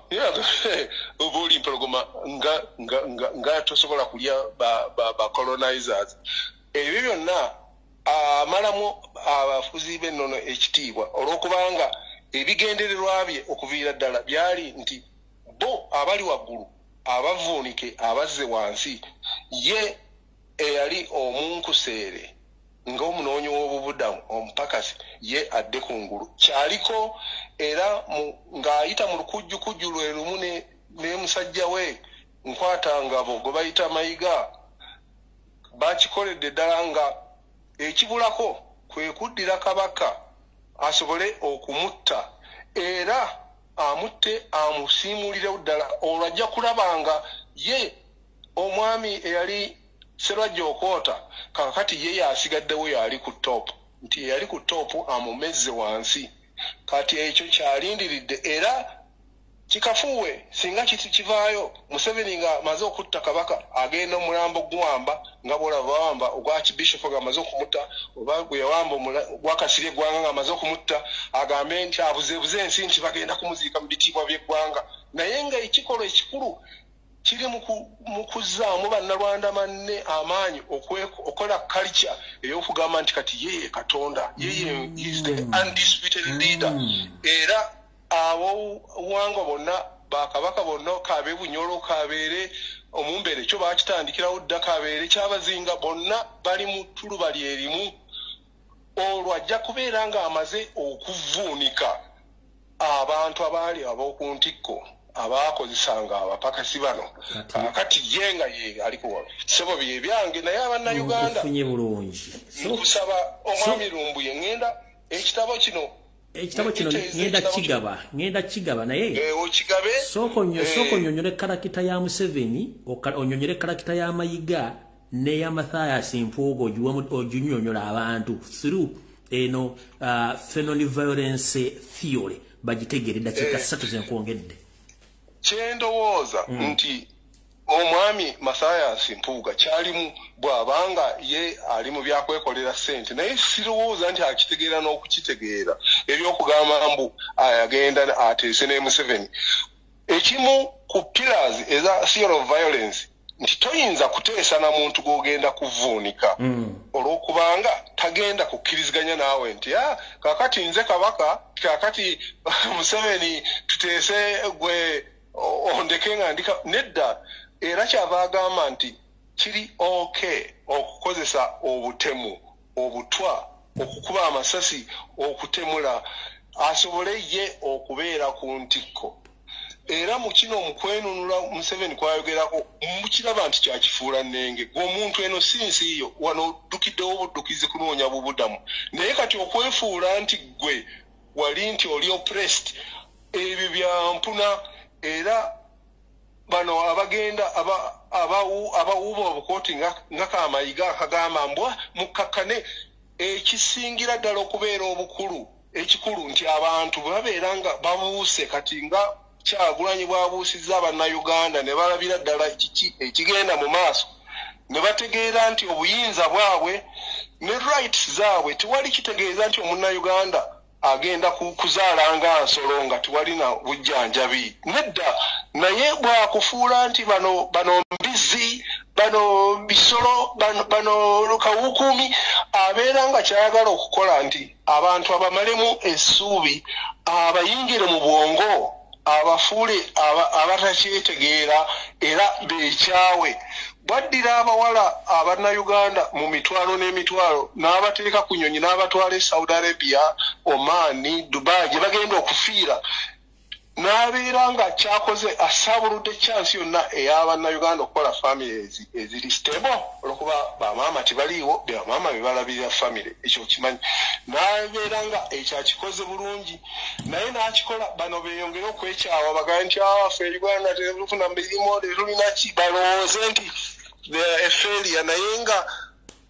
oba oli mpologoma nga tosobola kulya ba colonizers. Ebyo byonna amalamu abafuzi b'ennono ekitiibwa, olw'okubanga ebigendererwa bye okuviira ddala byali nti bo abali waggulu abavuunike abazze wansi, ye eyali omunkuseere ng'omunoonyi w'obubudamu omupakasi ye adde ku ngulu. Kyaliko era ng'ayita mu lukujjukujju lwe lumu ne musajja we Nkwatangabo gwe bayita Mayiga, bakikoledde ddala nga ekibulako kwe kuddira kabaka asobole okumutta, era amutte amusiimulirewo ddala. Olwo ajja kulaba nga ye omwami eyali Serwajja Okwota kakati ye yasigaddewo, yali ku top, nti eyali ku top amumezze wansi. Kati ekyo kyalindiridde era kikafuuwe singa kivaayo. Museveni nga amaze okutta kabaka agenda omulambo guwamba, nga bwolaba bawamba ogwa Archbishop nga amaze okumutta, oba gwe yawamba ogwa Kasirye Eggwanga nga amaze okumutta, agambe nti abuzeebuze ensi nti bagenda kumuziika mu bitiibwa by'eggwanga. Naye nga ekikolwa ekikulu kiri mu kuzzaamu Bannalwanda manne amaanyi, okukola culture ey'okugamba nti kati yeye Katonda, yeye is the undisputed leader. Era abobuwangwa bonna, bakabaka bonna, kabe Bunyolo, kabeere Omumbere, kyo bakitandikirawo dda, kabeere Kyabazinga, bonna bali mu ttuluba lyerimu. Olwo ajja kubeera ng'amaze okuvuunika abantu abaali ab'oku ntikko abaakozesanga abapakasi bano. Kakati ye nga ye aliko sebo bye byange, naye Abannayuganda Nkufunye bulungi. Nkusaba omwami Lumbuye, ŋŋenda ekitabo kino. Ekitabo kino ngenda kigaba, ngenda kigaba, naye Okigabe. Sooka onyonyole character ya Museveni, onyonyole character ya Mayiga n'eya Mathias Mpuuga, oginyonyola abantu through eno phenomenon violence theory bagitegeere. Dakiika 3 zenkwongedde. Kyendowooza nti omwami Mathias Mpuuga kyalimu, bw'abanga ye ali mu byakwekolera ssente, naye sirowooza nti akitegeera n'okukitegeera ebyokugamba mbu agenda ateese ne Museveni. Ekimu ku pillars eza theory of violence nti toyinza kuteesa na muntu gw'ogenda kuvuunika, olw'okubanga tagenda kukkiriziganya naawe nti kakati nze kabaka, kakati Museveni tuteese gwe ondeke nga ndika. Nedda. Era kyava agamba nti kiri okay okukozesa obutemu, obutwa, okukuba amasasi, okutemula, asobole ye okubeera ku ntikko. Era mu kino mu kwenunula Museveni kwayogerako, mukiraba nti kyakifuula nnenge gwe omuntu. Eno si nsi yo, wano oddukiddewo obuddukizi kunoonya bubudamu, naye kati okwefuula nti gwe wali nti oli oppressed, ebyo byampuna. Era bano abagenda abawuuba obukooti nga Kamayiga akagamba mbwa mukkakkane, ekisingira ddala okubeera obukulu, ekikulu nti abantu bwe babeera nga babuuse kati nga Kyagulanyi bw'abuusizza Bannayuganda ne balabira ddala kiki ekigenda mu maaso, ne bategeera nti obuyinza bwabwe ne rights zaabwe tewali kitegeeza nti omunnayuganda agenda kuzaala nga nsolo nga tewalina bujjanjabi, nedda. Naye bwakufuula nti bano mbizi, bano bisolo, bano kawukuumi, abeera nga kyayagala okukola nti abantu abamalemu essuubi, abayingire mu bwongo, abafuule abatakyetegeera era beekyawe. Bwaddira abawala Abannayuganda mu mitwalo n'emitwalo n'abateeka ku nnyonyi n'abatwala e Saudi Arabia, Oman, Dubai gye bagenda okufiira, n'abeera nga kyakoze asaabuludde chance yonna ey'Abannayuganda okukola family eziri stable, olwokuba bamaama tebaliiwo, bamaama be balabirira family, ekyo kimanyi. N'abeera nga ekyo akikoze bulungi, naye n'akikola bano beeyongere okwekyawa, bagambe nti ffe Uganda tetufuna mirimu, tetulina ki, balowooze nti they are a failure. Naye nga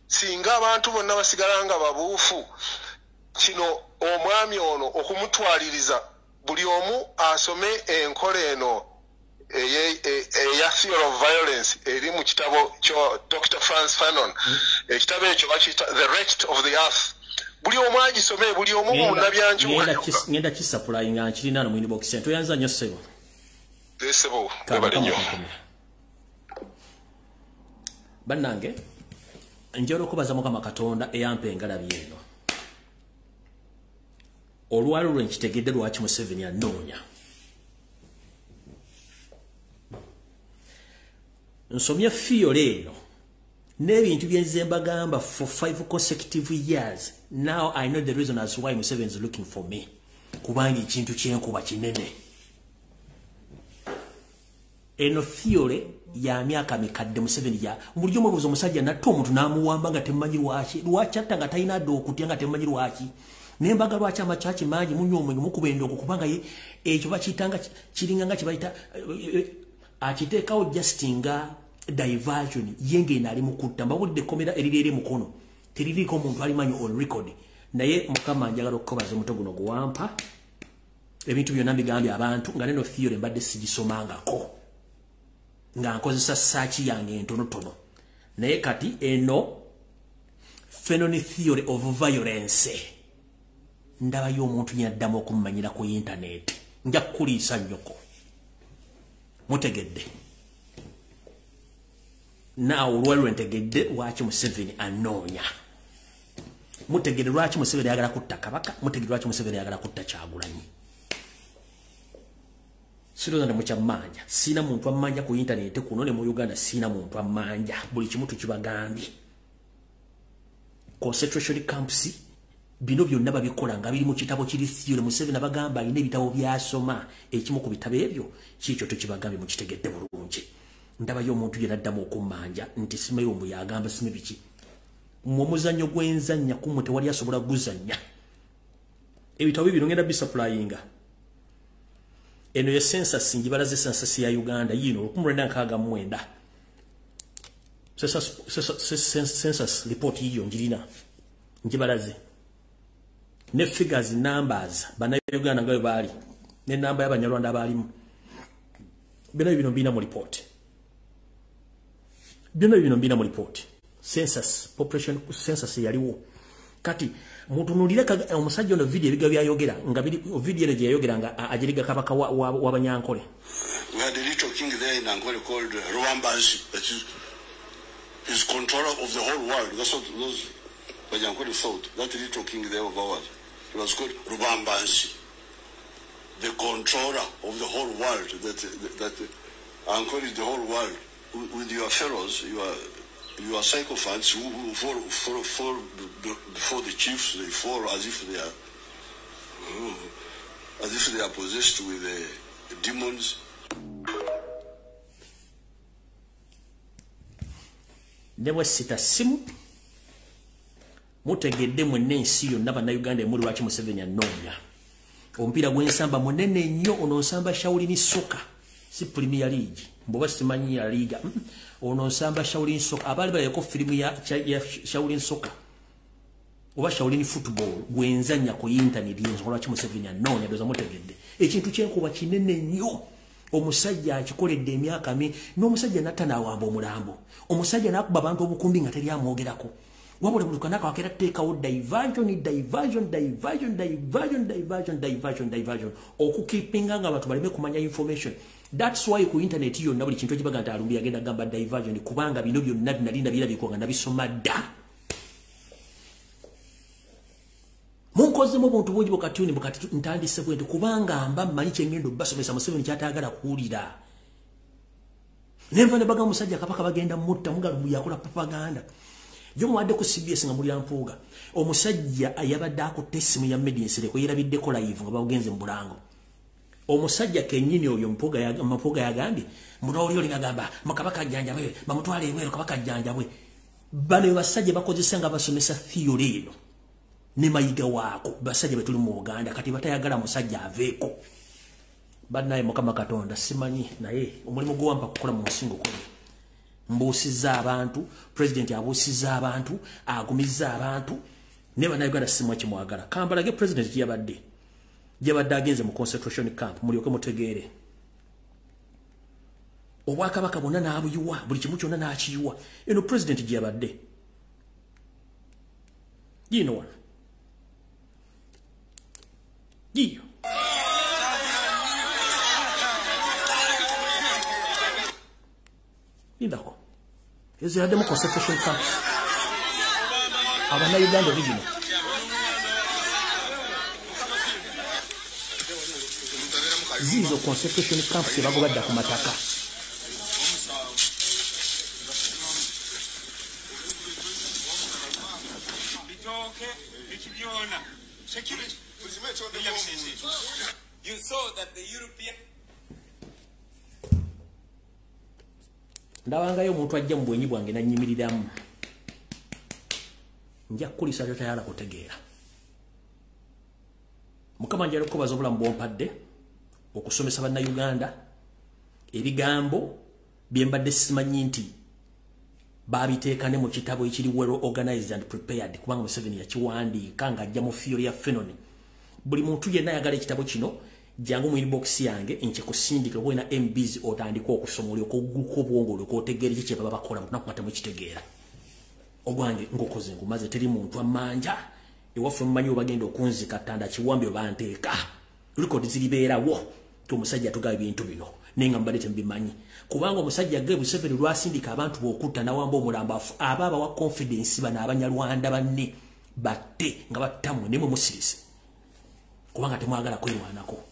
singa abantu bonna basigala nga babuufu, kino omwami ono okumutwaliriza buli omu asome enkola eno eya theory of violence eri mu kitabo kya Dr. Frantz Fanon. Ekitabo ekyo bakiyita The Wretched of the Earth. Buli omu agisome, buli omu munnabyankyuka. Ngenda kisupplyinga, nkirina no mu inbox. Toyanza nnyo ssebo. Ssebo, webale nnyo. Bannange, njagala okubaza Mukama Katonda eyampa engalabi eno. Olwalo lwe nkitegedde lwaki Museveni anoonya. Nsomye theory eno n'ebintu bye nze mbagamba for 5 consecutive years. Now I know the reason as why Museveni is looking for me. Kubanga ekintu kyenkuba kinene. Eno theory ya myaka mikadde Museveni ya bulijjo mwebuuza omusajja natta omuntu n'amuwamba nga temumanyi lwaki, lwaki atta nga talina dde okutya nga temumanyi lwaki. Naye mbaga lwaki amakyaki mangi munywa omwenge mukuba endongo, kubanga ye ekyo bakiyitanga kiringa nga kye bayita akiteekawo just nga diversion, ye ng'eno ali mu kutta. Mbabulidde ekkomera eriri eri Mukono teririiko omuntu alimanyi on record. Naye Mukama njagala okukubaza omuto guno guwampa ebintu byonna mbigambye abantu nga neno theory mbadde sigisomangako, nga nkozesa saaki yange entonotono. Naye kati eno Fanon theory of violence ndabayo omuntu yaddamu okummanyira ku internet, nja kukuliisa nnyoko. Mutegedde naawe olwalwo ntegedde lwaki Museveni anoonya. Mutegedde lwaki Museveni ayagala kutta Kabaka, mutegedde lwaki Museveni ayagala kutta Kyagulanyi. Sirowooza nti mukyammanja. Siina muntu ammanja ku internet kuno ne mu Uganda, siina muntu ammanja. Buli kimu tukibagambye. Concentration camps bino byonna babikola nga biri mu kitabo kiri theory. Museveni abagamba alina ebitabo by'asoma, ekimu ku bitabo ebyo kiikyo tukibagambye, mukitegedde bulungi. Ndabayo omuntu yenaddamu okummanja nti simayo mbu yagamba sime biki. Mmwe omuzannyo gw'enzannya ku mmwe tewali asobola guzannya. Ebitabo bino ngenda bisupplyinga. Eno ye census, njibalaze census ya Uganda yino 1969. Census report yiyo njirina, njibalaze ne figures, numbers, Bannayuganda nga bwe baali ne namba y'Abanyarwanda baalimu. Byonna bino mbirina mu report. Byonna bino mbirina mu report. Census, population census yaliwo. Kati mutunulire omusajja ono video ebigambo byayogera nga biri video eno gye yayogera nga ajiriga kabaka w'Abanyankole. We had a little king there in Ankole called Rwambansi, that is controller of the whole world. That's what those Banyankole thought. That little king there of ours, he was called Rwambansi, the controller of the whole world. That Ankole is the whole world. With your fellows, you are sycophants who fall before the chiefs. They fall as if they are possessed with demons. Ne bwe sita simu, mutegedde mwenna ensi yonna Bannayuganda emuli lwaki Museveni anoonya. Omupiira gw'ensamba munene nnyo ono, nsamba Shaolin Soccer, si Premier League mboba simanyi ya liga. Ono nsamba Shaolin Soccer, abaali balayeko firimu ya Shaolin Soccer oba Shaolin Football gwenzannya ku internet, yensonga lwaki Museveni anoonya. Ndowooza mutegedde. Ekintu kyenkuba kinene nnyo. Omusajja akikoledde emyaka mingi n'omusajja natta n'awamba omulambo. Omusajja n'akuba abantu obukumbi nga teri amwogerako. Wabula buli kanaka wakera teekawo diversion, diversion, diversion, diversion, diversion, diversion, diversion. Okukeepinga nga abantu baleme kumanya information. That's why ku internet yonna buli kintu ekibaga nti alumbi yagenda gamba diversion, kubanga bino byonna binalinda birabikwa nga nabisoma dda. Munkozemu obuntu bungi bukatuni bukati ntandise bwente kubanga mba mmanyi kye ngenda obbasomesa Museveni ky'atayagala kuwulira. Nenva ne bagamba omusajja Kabaka bagenda mutta mugalo yakola propaganda. Yo muwadde ku CBS nga mulira mpuuga. Omusajja ayabadde akutte essimu ya Medicine ko yerabiddeko live nga bagenze mu bulango. Omusajja kennyini oyo Mpuuga yagambye muloli oli ngagamba Kabaka ajjanjabwe bamutwale ebweru Kabaka ajjanjabwe. Bano basajja bakozesa nga basomesa theory eno. Ne mayiga waako basajja betuli mu Uganda kati batayagala musajja aveeko. Bannaye Mukama Katonda simanyi naye omulimu gw'owampa kukola mu nsingo kwe. Mbuusizza abantu, president abuusizza abantu, agumizza abantu, ne bannayuganda simwa kimwagala. Kambalage president gyeyabadde. Gyeyabadde agenze mu concentration camp mulyoke mutegeere. Obwakabaka bwonna n'abuyiwa, buli kimu kyonna n'akiyiwa. Eno president gyeyabadde. Gino wano. Giyo. Lindako. Ezo yaddemu concentration camps. Abannayuganda original. Zizo concentration camps bagobadda ku mataka. You saw that the European ndabangayo omuntu ajja mu bwenyi bwange nannyimiriramu. Nja kukulisa ky'otayagala kutegeera. Mukama njagala okukubaza obulamu bw'ompadde okusomesa bannayuganda ebigambo bye mbadde simanyi nti babiteeka ne mu kitabo ekiri well organized and prepared, kubanga Museveni yakiwandiika ng'ajja mu theory ya Fenon. Buli muntu yenna ayagala ekitabo kino jangu mu inbox yange nkikusindike oba olina MBs otandike okusoma olyoke ogguka obwongo olyoke otegeere ki kye baba bakola lunaku nga temukitegeera. Ogwange ngokoze ngumaze teri muntu amanja ewaffe mumanyi obagenda okunzika ttanda kiwambe obanteeka. Record ziribeerawo ti omusajja atugaba ebintu bino naye nga mbadde temubimanyi. Kubanga omusajja ge Museveni lwasindika abantu b'okutta n'awamba omulambo aba abawa confidence bano Abanyarwanda banne batte nga battammwe naye mwe musirise. Kubanga temwagala kwerwanako.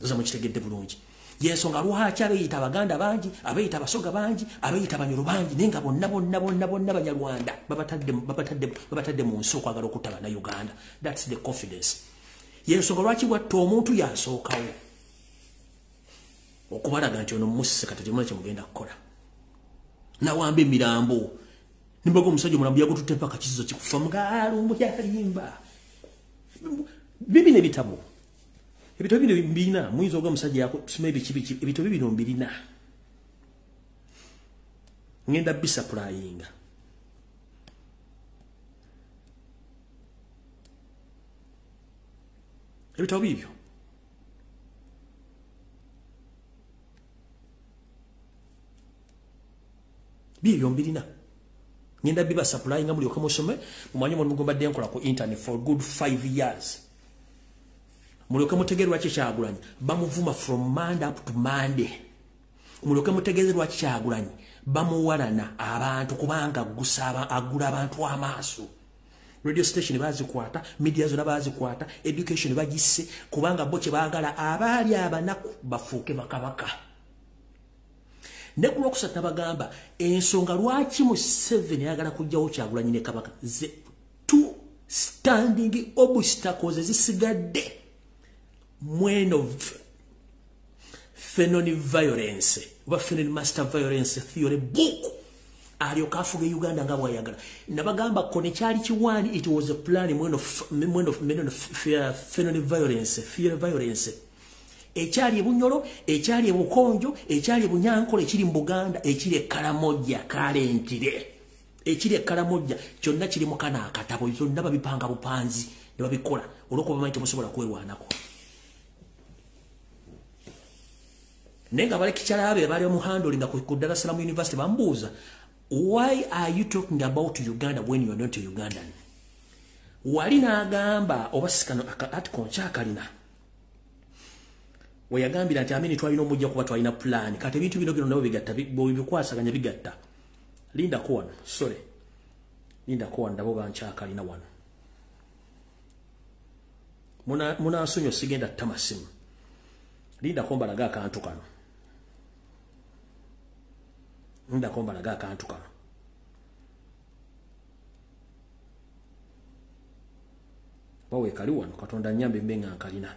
Oza mukitegedde bulungi. Yensonga lwaki abeeyita Abaganda bangi, abeeyita Abasoga bangi, abeeyita Abanyoro bangi, naye nga bonna bonna bonna bonna Banyarwanda babatadde mu nsi okwagala okutta Bannayuganda. That's the confidence. Yensonga lwaki bwatta omuntu yasookawo okubalaga nti ono musse kati temulina kye mugenda kukola. Nawamba emirambo. Nimbaga omusajja omulambo yagututte mpaka kizizo kikufa mugaalumbu yalimba. Bibi n'ebitabo. Ebitabo bino mbirina, muyinza oga omusajja yakusoma ebiki biki, ebitabo bino mbirina. Ngenda bisaplayinga. Ebitabo bibyo. Bibyo mbirina. Ngenda bibasaplayinga mulyoke musome, mumanye omulimu gwe mbadde nkola ku internet for good 5 years. Mulyoke mutegeere lwaki Kyagulanyi bamuvuma from Monday up to Monday. Mulyoke mutegeere lwaki Kyagulanyi bamuwalana abantu kubanga agula abantu amaaso. Radio station bazikwata, media zonna bazikwata, education bagisse kubanga bo kye baagala abaali abanaku bafuuke bakabaka. Ne ku lwokusatu nabagamba ensonga lwaki Museveni ayagala kuggyawo Kyagulanyi ne Kabaka. The two standing obstacles ezisigadde mweno Fenon violence oba Fenon master violence theory book alyoka afuga Uganda nga bw'ayagala. Nabagamba ko ne kyali kiwaani, it was a plan mweno Fenon violence theory violence ekyali ebunyolo, ekyali ebukonjo, ekyali ebunyankole, ekiri mu Buganda, ekiri e Karamoja kalentire, ekiri e Karamoja kyonna kiri mu kana akatabo, byonna babipanga bupanzi ne babikola olw'okuba bamanyi temusobola kwerwanako. Naye nga balekikyala be bali omuhandlinga ku Dar es Salaam University bambuuza, why are you talking about Uganda when you are not a Ugandan? Wali n'agamba oba sikano article nkyakalina we yagambira nti Amini twalina omujja kuba twalina plan. Kati ebintu bino nabo bigatta, bikwasaganya bigatta. Lindako wano, sorry, lindako wano, ndabo bankyakalina wano. Munansonyiwa sigenda ttama simu. Lindako mbalaga akantu kano. Lindako mbalaga akantu kano. Bawe kali wano, Katonda nnyambe mbe nga nkalina.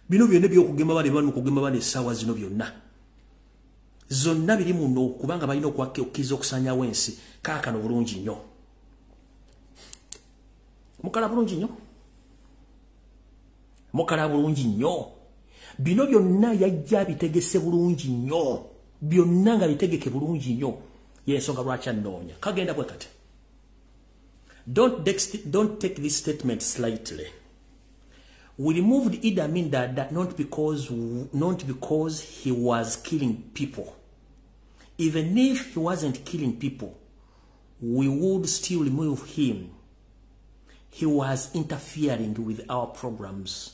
Bino byonna ebyokugema bane bano kugema bane essaawa zino byonna. Zonna biri muno kubanga balina okukkiriza okusaanyaawo ensi. Kaakano bulungi nnyo. Mukala bulungi nnyo. Mukala bulungi nnyo. Bino byonna yajja bitegese bulungi nnyo. Byonna nga bitegeke bulungi nnyo. Y'ensonga lwaki annoonya. Kagenda bwe kati. Don't take this statement slightly. We removed Idi Amin Dada not because he was killing people. Even if he wasn't killing people, we would still remove him. He was interfering with our programs.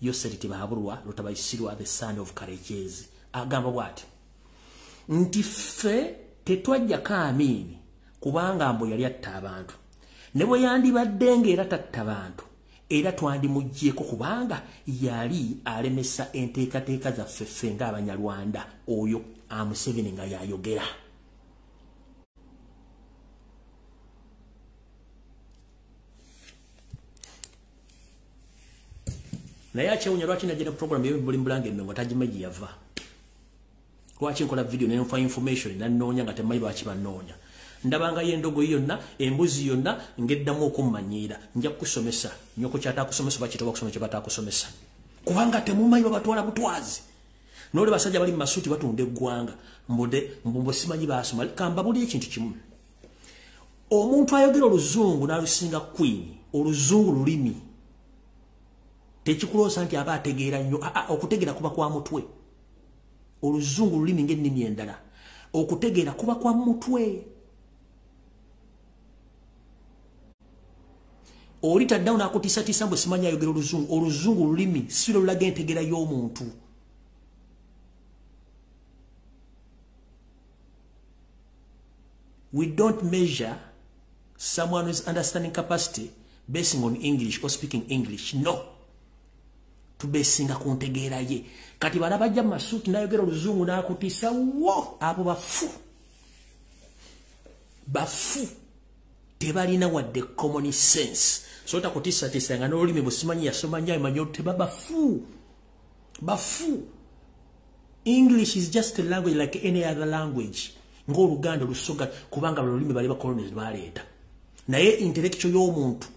Yoseri Tibahaburwa, Rutabaisirwa, the son of Karekezi. Agamba bw'ati nti ffe tetwajjako Amini kubanga mbu yali atta abantu. Ne bwe yandibadde ng'era tatta bantu, era twandimuggyeko kubanga yali alemesa enteekateeka zaffe ffe ng'Abanyarwanda. Oyo Museveni nga yayogera. Naye akyewuunya lwaki najja ne program y'ebuli mbulange Emmengo tagimanyi gye yava. Lwaki nkola video ne nfa information nannoonya nga temanyi lwaki bannoonya. Ndabanga y'endogoyi yonna, embuzi yonna ng'eddamu okummanyiira. Nja kukusomesa nnyoko ky'ataakusomesa oba kitoba kusoma kye bataakusomesa. Kubanga temumanyi babatwala butwazi. N'oli basajja bali mu masuuti batunda eggwanga mbumbo simanyi baasoma. Kambabulire ekintu kimu. Omuntu ayogera oluzungu n'alusinga queen, oluzungu lulimi. Tekikuloosa nti aba ategeera nnyo. Okutegeera kuba kwa mutwe. Oluzungu lulimi ng'ennimi endala. Okutegeera kuba kwa mutwe. Oli taddawo n'akutiisatiisa mbu simanyi ayogera oluzungu. Oluzungu lulimi si lwe lulaga entegeera y'omuntu. We don't measure someone's understanding capacity basing on English or speaking English. No. Tubesinga ku ntegeera ye. Kati bana bajja mu masuuti n'ayogera oluzungu n'akutiisa, wo abo bafu. Bafu. Tebalina wadde common sense. So takutiisatiisa nga n'olulimi bwe simanyi yasoma nnyo amanyi teba bafu. Bafu. English is just a language like any other language. Ng'Oluganda, Olusoga, kubanga lulimi bali bakolonies baleeta. Naye intellectual y'omuntu,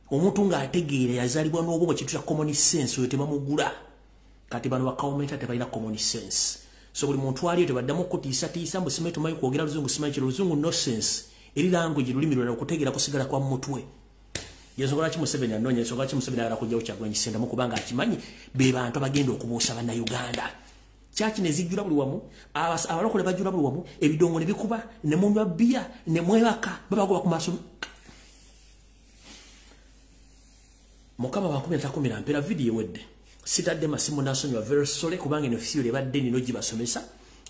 omuntu ng'ategeera yazaalibwa n'obwongo kintu kya common sense, oyo tebamugula. Kati bano bakawomenta tebalina common sense. So buli muntu aliyo tebaddamu okutiisatiisa mbu simanyi tumanyi kwogera luzungu, simanyi kino luzungu no sense. Eri language lulimi lulala, okutegeera kusigala kwa mutwe. Yensonga lwaki Museveni anoonya, ensonga lwaki Museveni ayagala kuggyawo Kyagulanyi Ssentamu, kubanga akimanyi be bantu abagenda okubuusa Bannayuganda. Kyaki ne zijjula buli wamu, abalokole bajjula buli wamu, ebidongo ne bikuba, ne munywa bbiya, ne mwebaka, babagoba ku maaso. Mukama bakumira takumira mpeera video ewedde. Sitadde masimu nasonyiwa very sorry kubanga eno theory ebadde nino gibasomesa.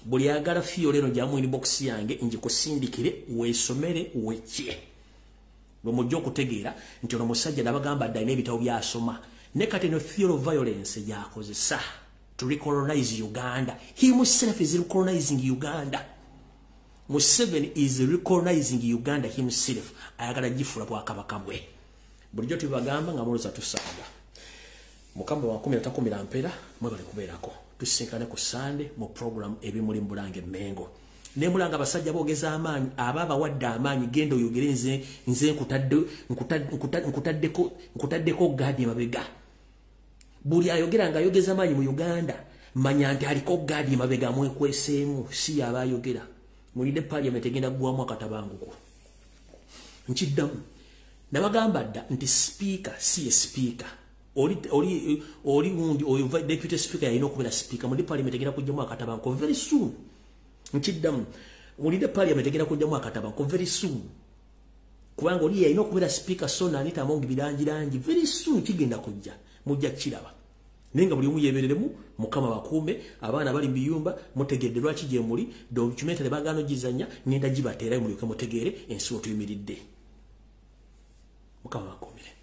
Buli ayagala theory eno gyamu inbox yange ngikusindikire weesomere wekye. Lwe mujja okutegeera nti ono musajja nabagamba dda alina ebitabo by'asoma. Ne kati eno theory of violence gy'akozesa to recolonize Uganda. He himself is recolonizing Uganda. Museveni is recolonizing Uganda himself. Ayagala gifuula bwakabaka bwe. Bulijjo tubagamba nga mulowooza tusaaga. Mukama wakumira takumira mpeera, mwebale kubeerako. Tusisinkane ku Sande mu program ebimuli mbulange Mengo. Ne mulanga abasajja boogeza amaanyi, aba abawadde amaanyi, genda oyogere nze nkutaddeko gaadi emabega. Buli ayogera nga ayogeza amaanyi mu Uganda, manya nti aliko gaadi emabega mwekweseemu, si y'aba ayogera. Mulinde parliament egenda kuggwamu akatabanguko. Nkiddamu. Nabagamba dda nti speaker si ye speaker. Oli wundi oyo deputy speaker yalina okubeera speaker. Mundi parliament egenda kujjamu akatabanko very soon. Nkiddamu, mulinde, parliament egenda kujjamu akatabanko very soon, kubanga oli yalina okubeera speaker. So Anita Among birangirangi, very soon kigenda kujja, mujja kiraba. Naye nga buli omu yebereremu. Mukama bakuume. Abaana bali mubiyumba, mutegedde lwaki gye muli. Documentary bagaana ogizanya, ngenda gibateerayo mulyoke mutegeere ensi wetuyimiridde. Mukama bakuumire.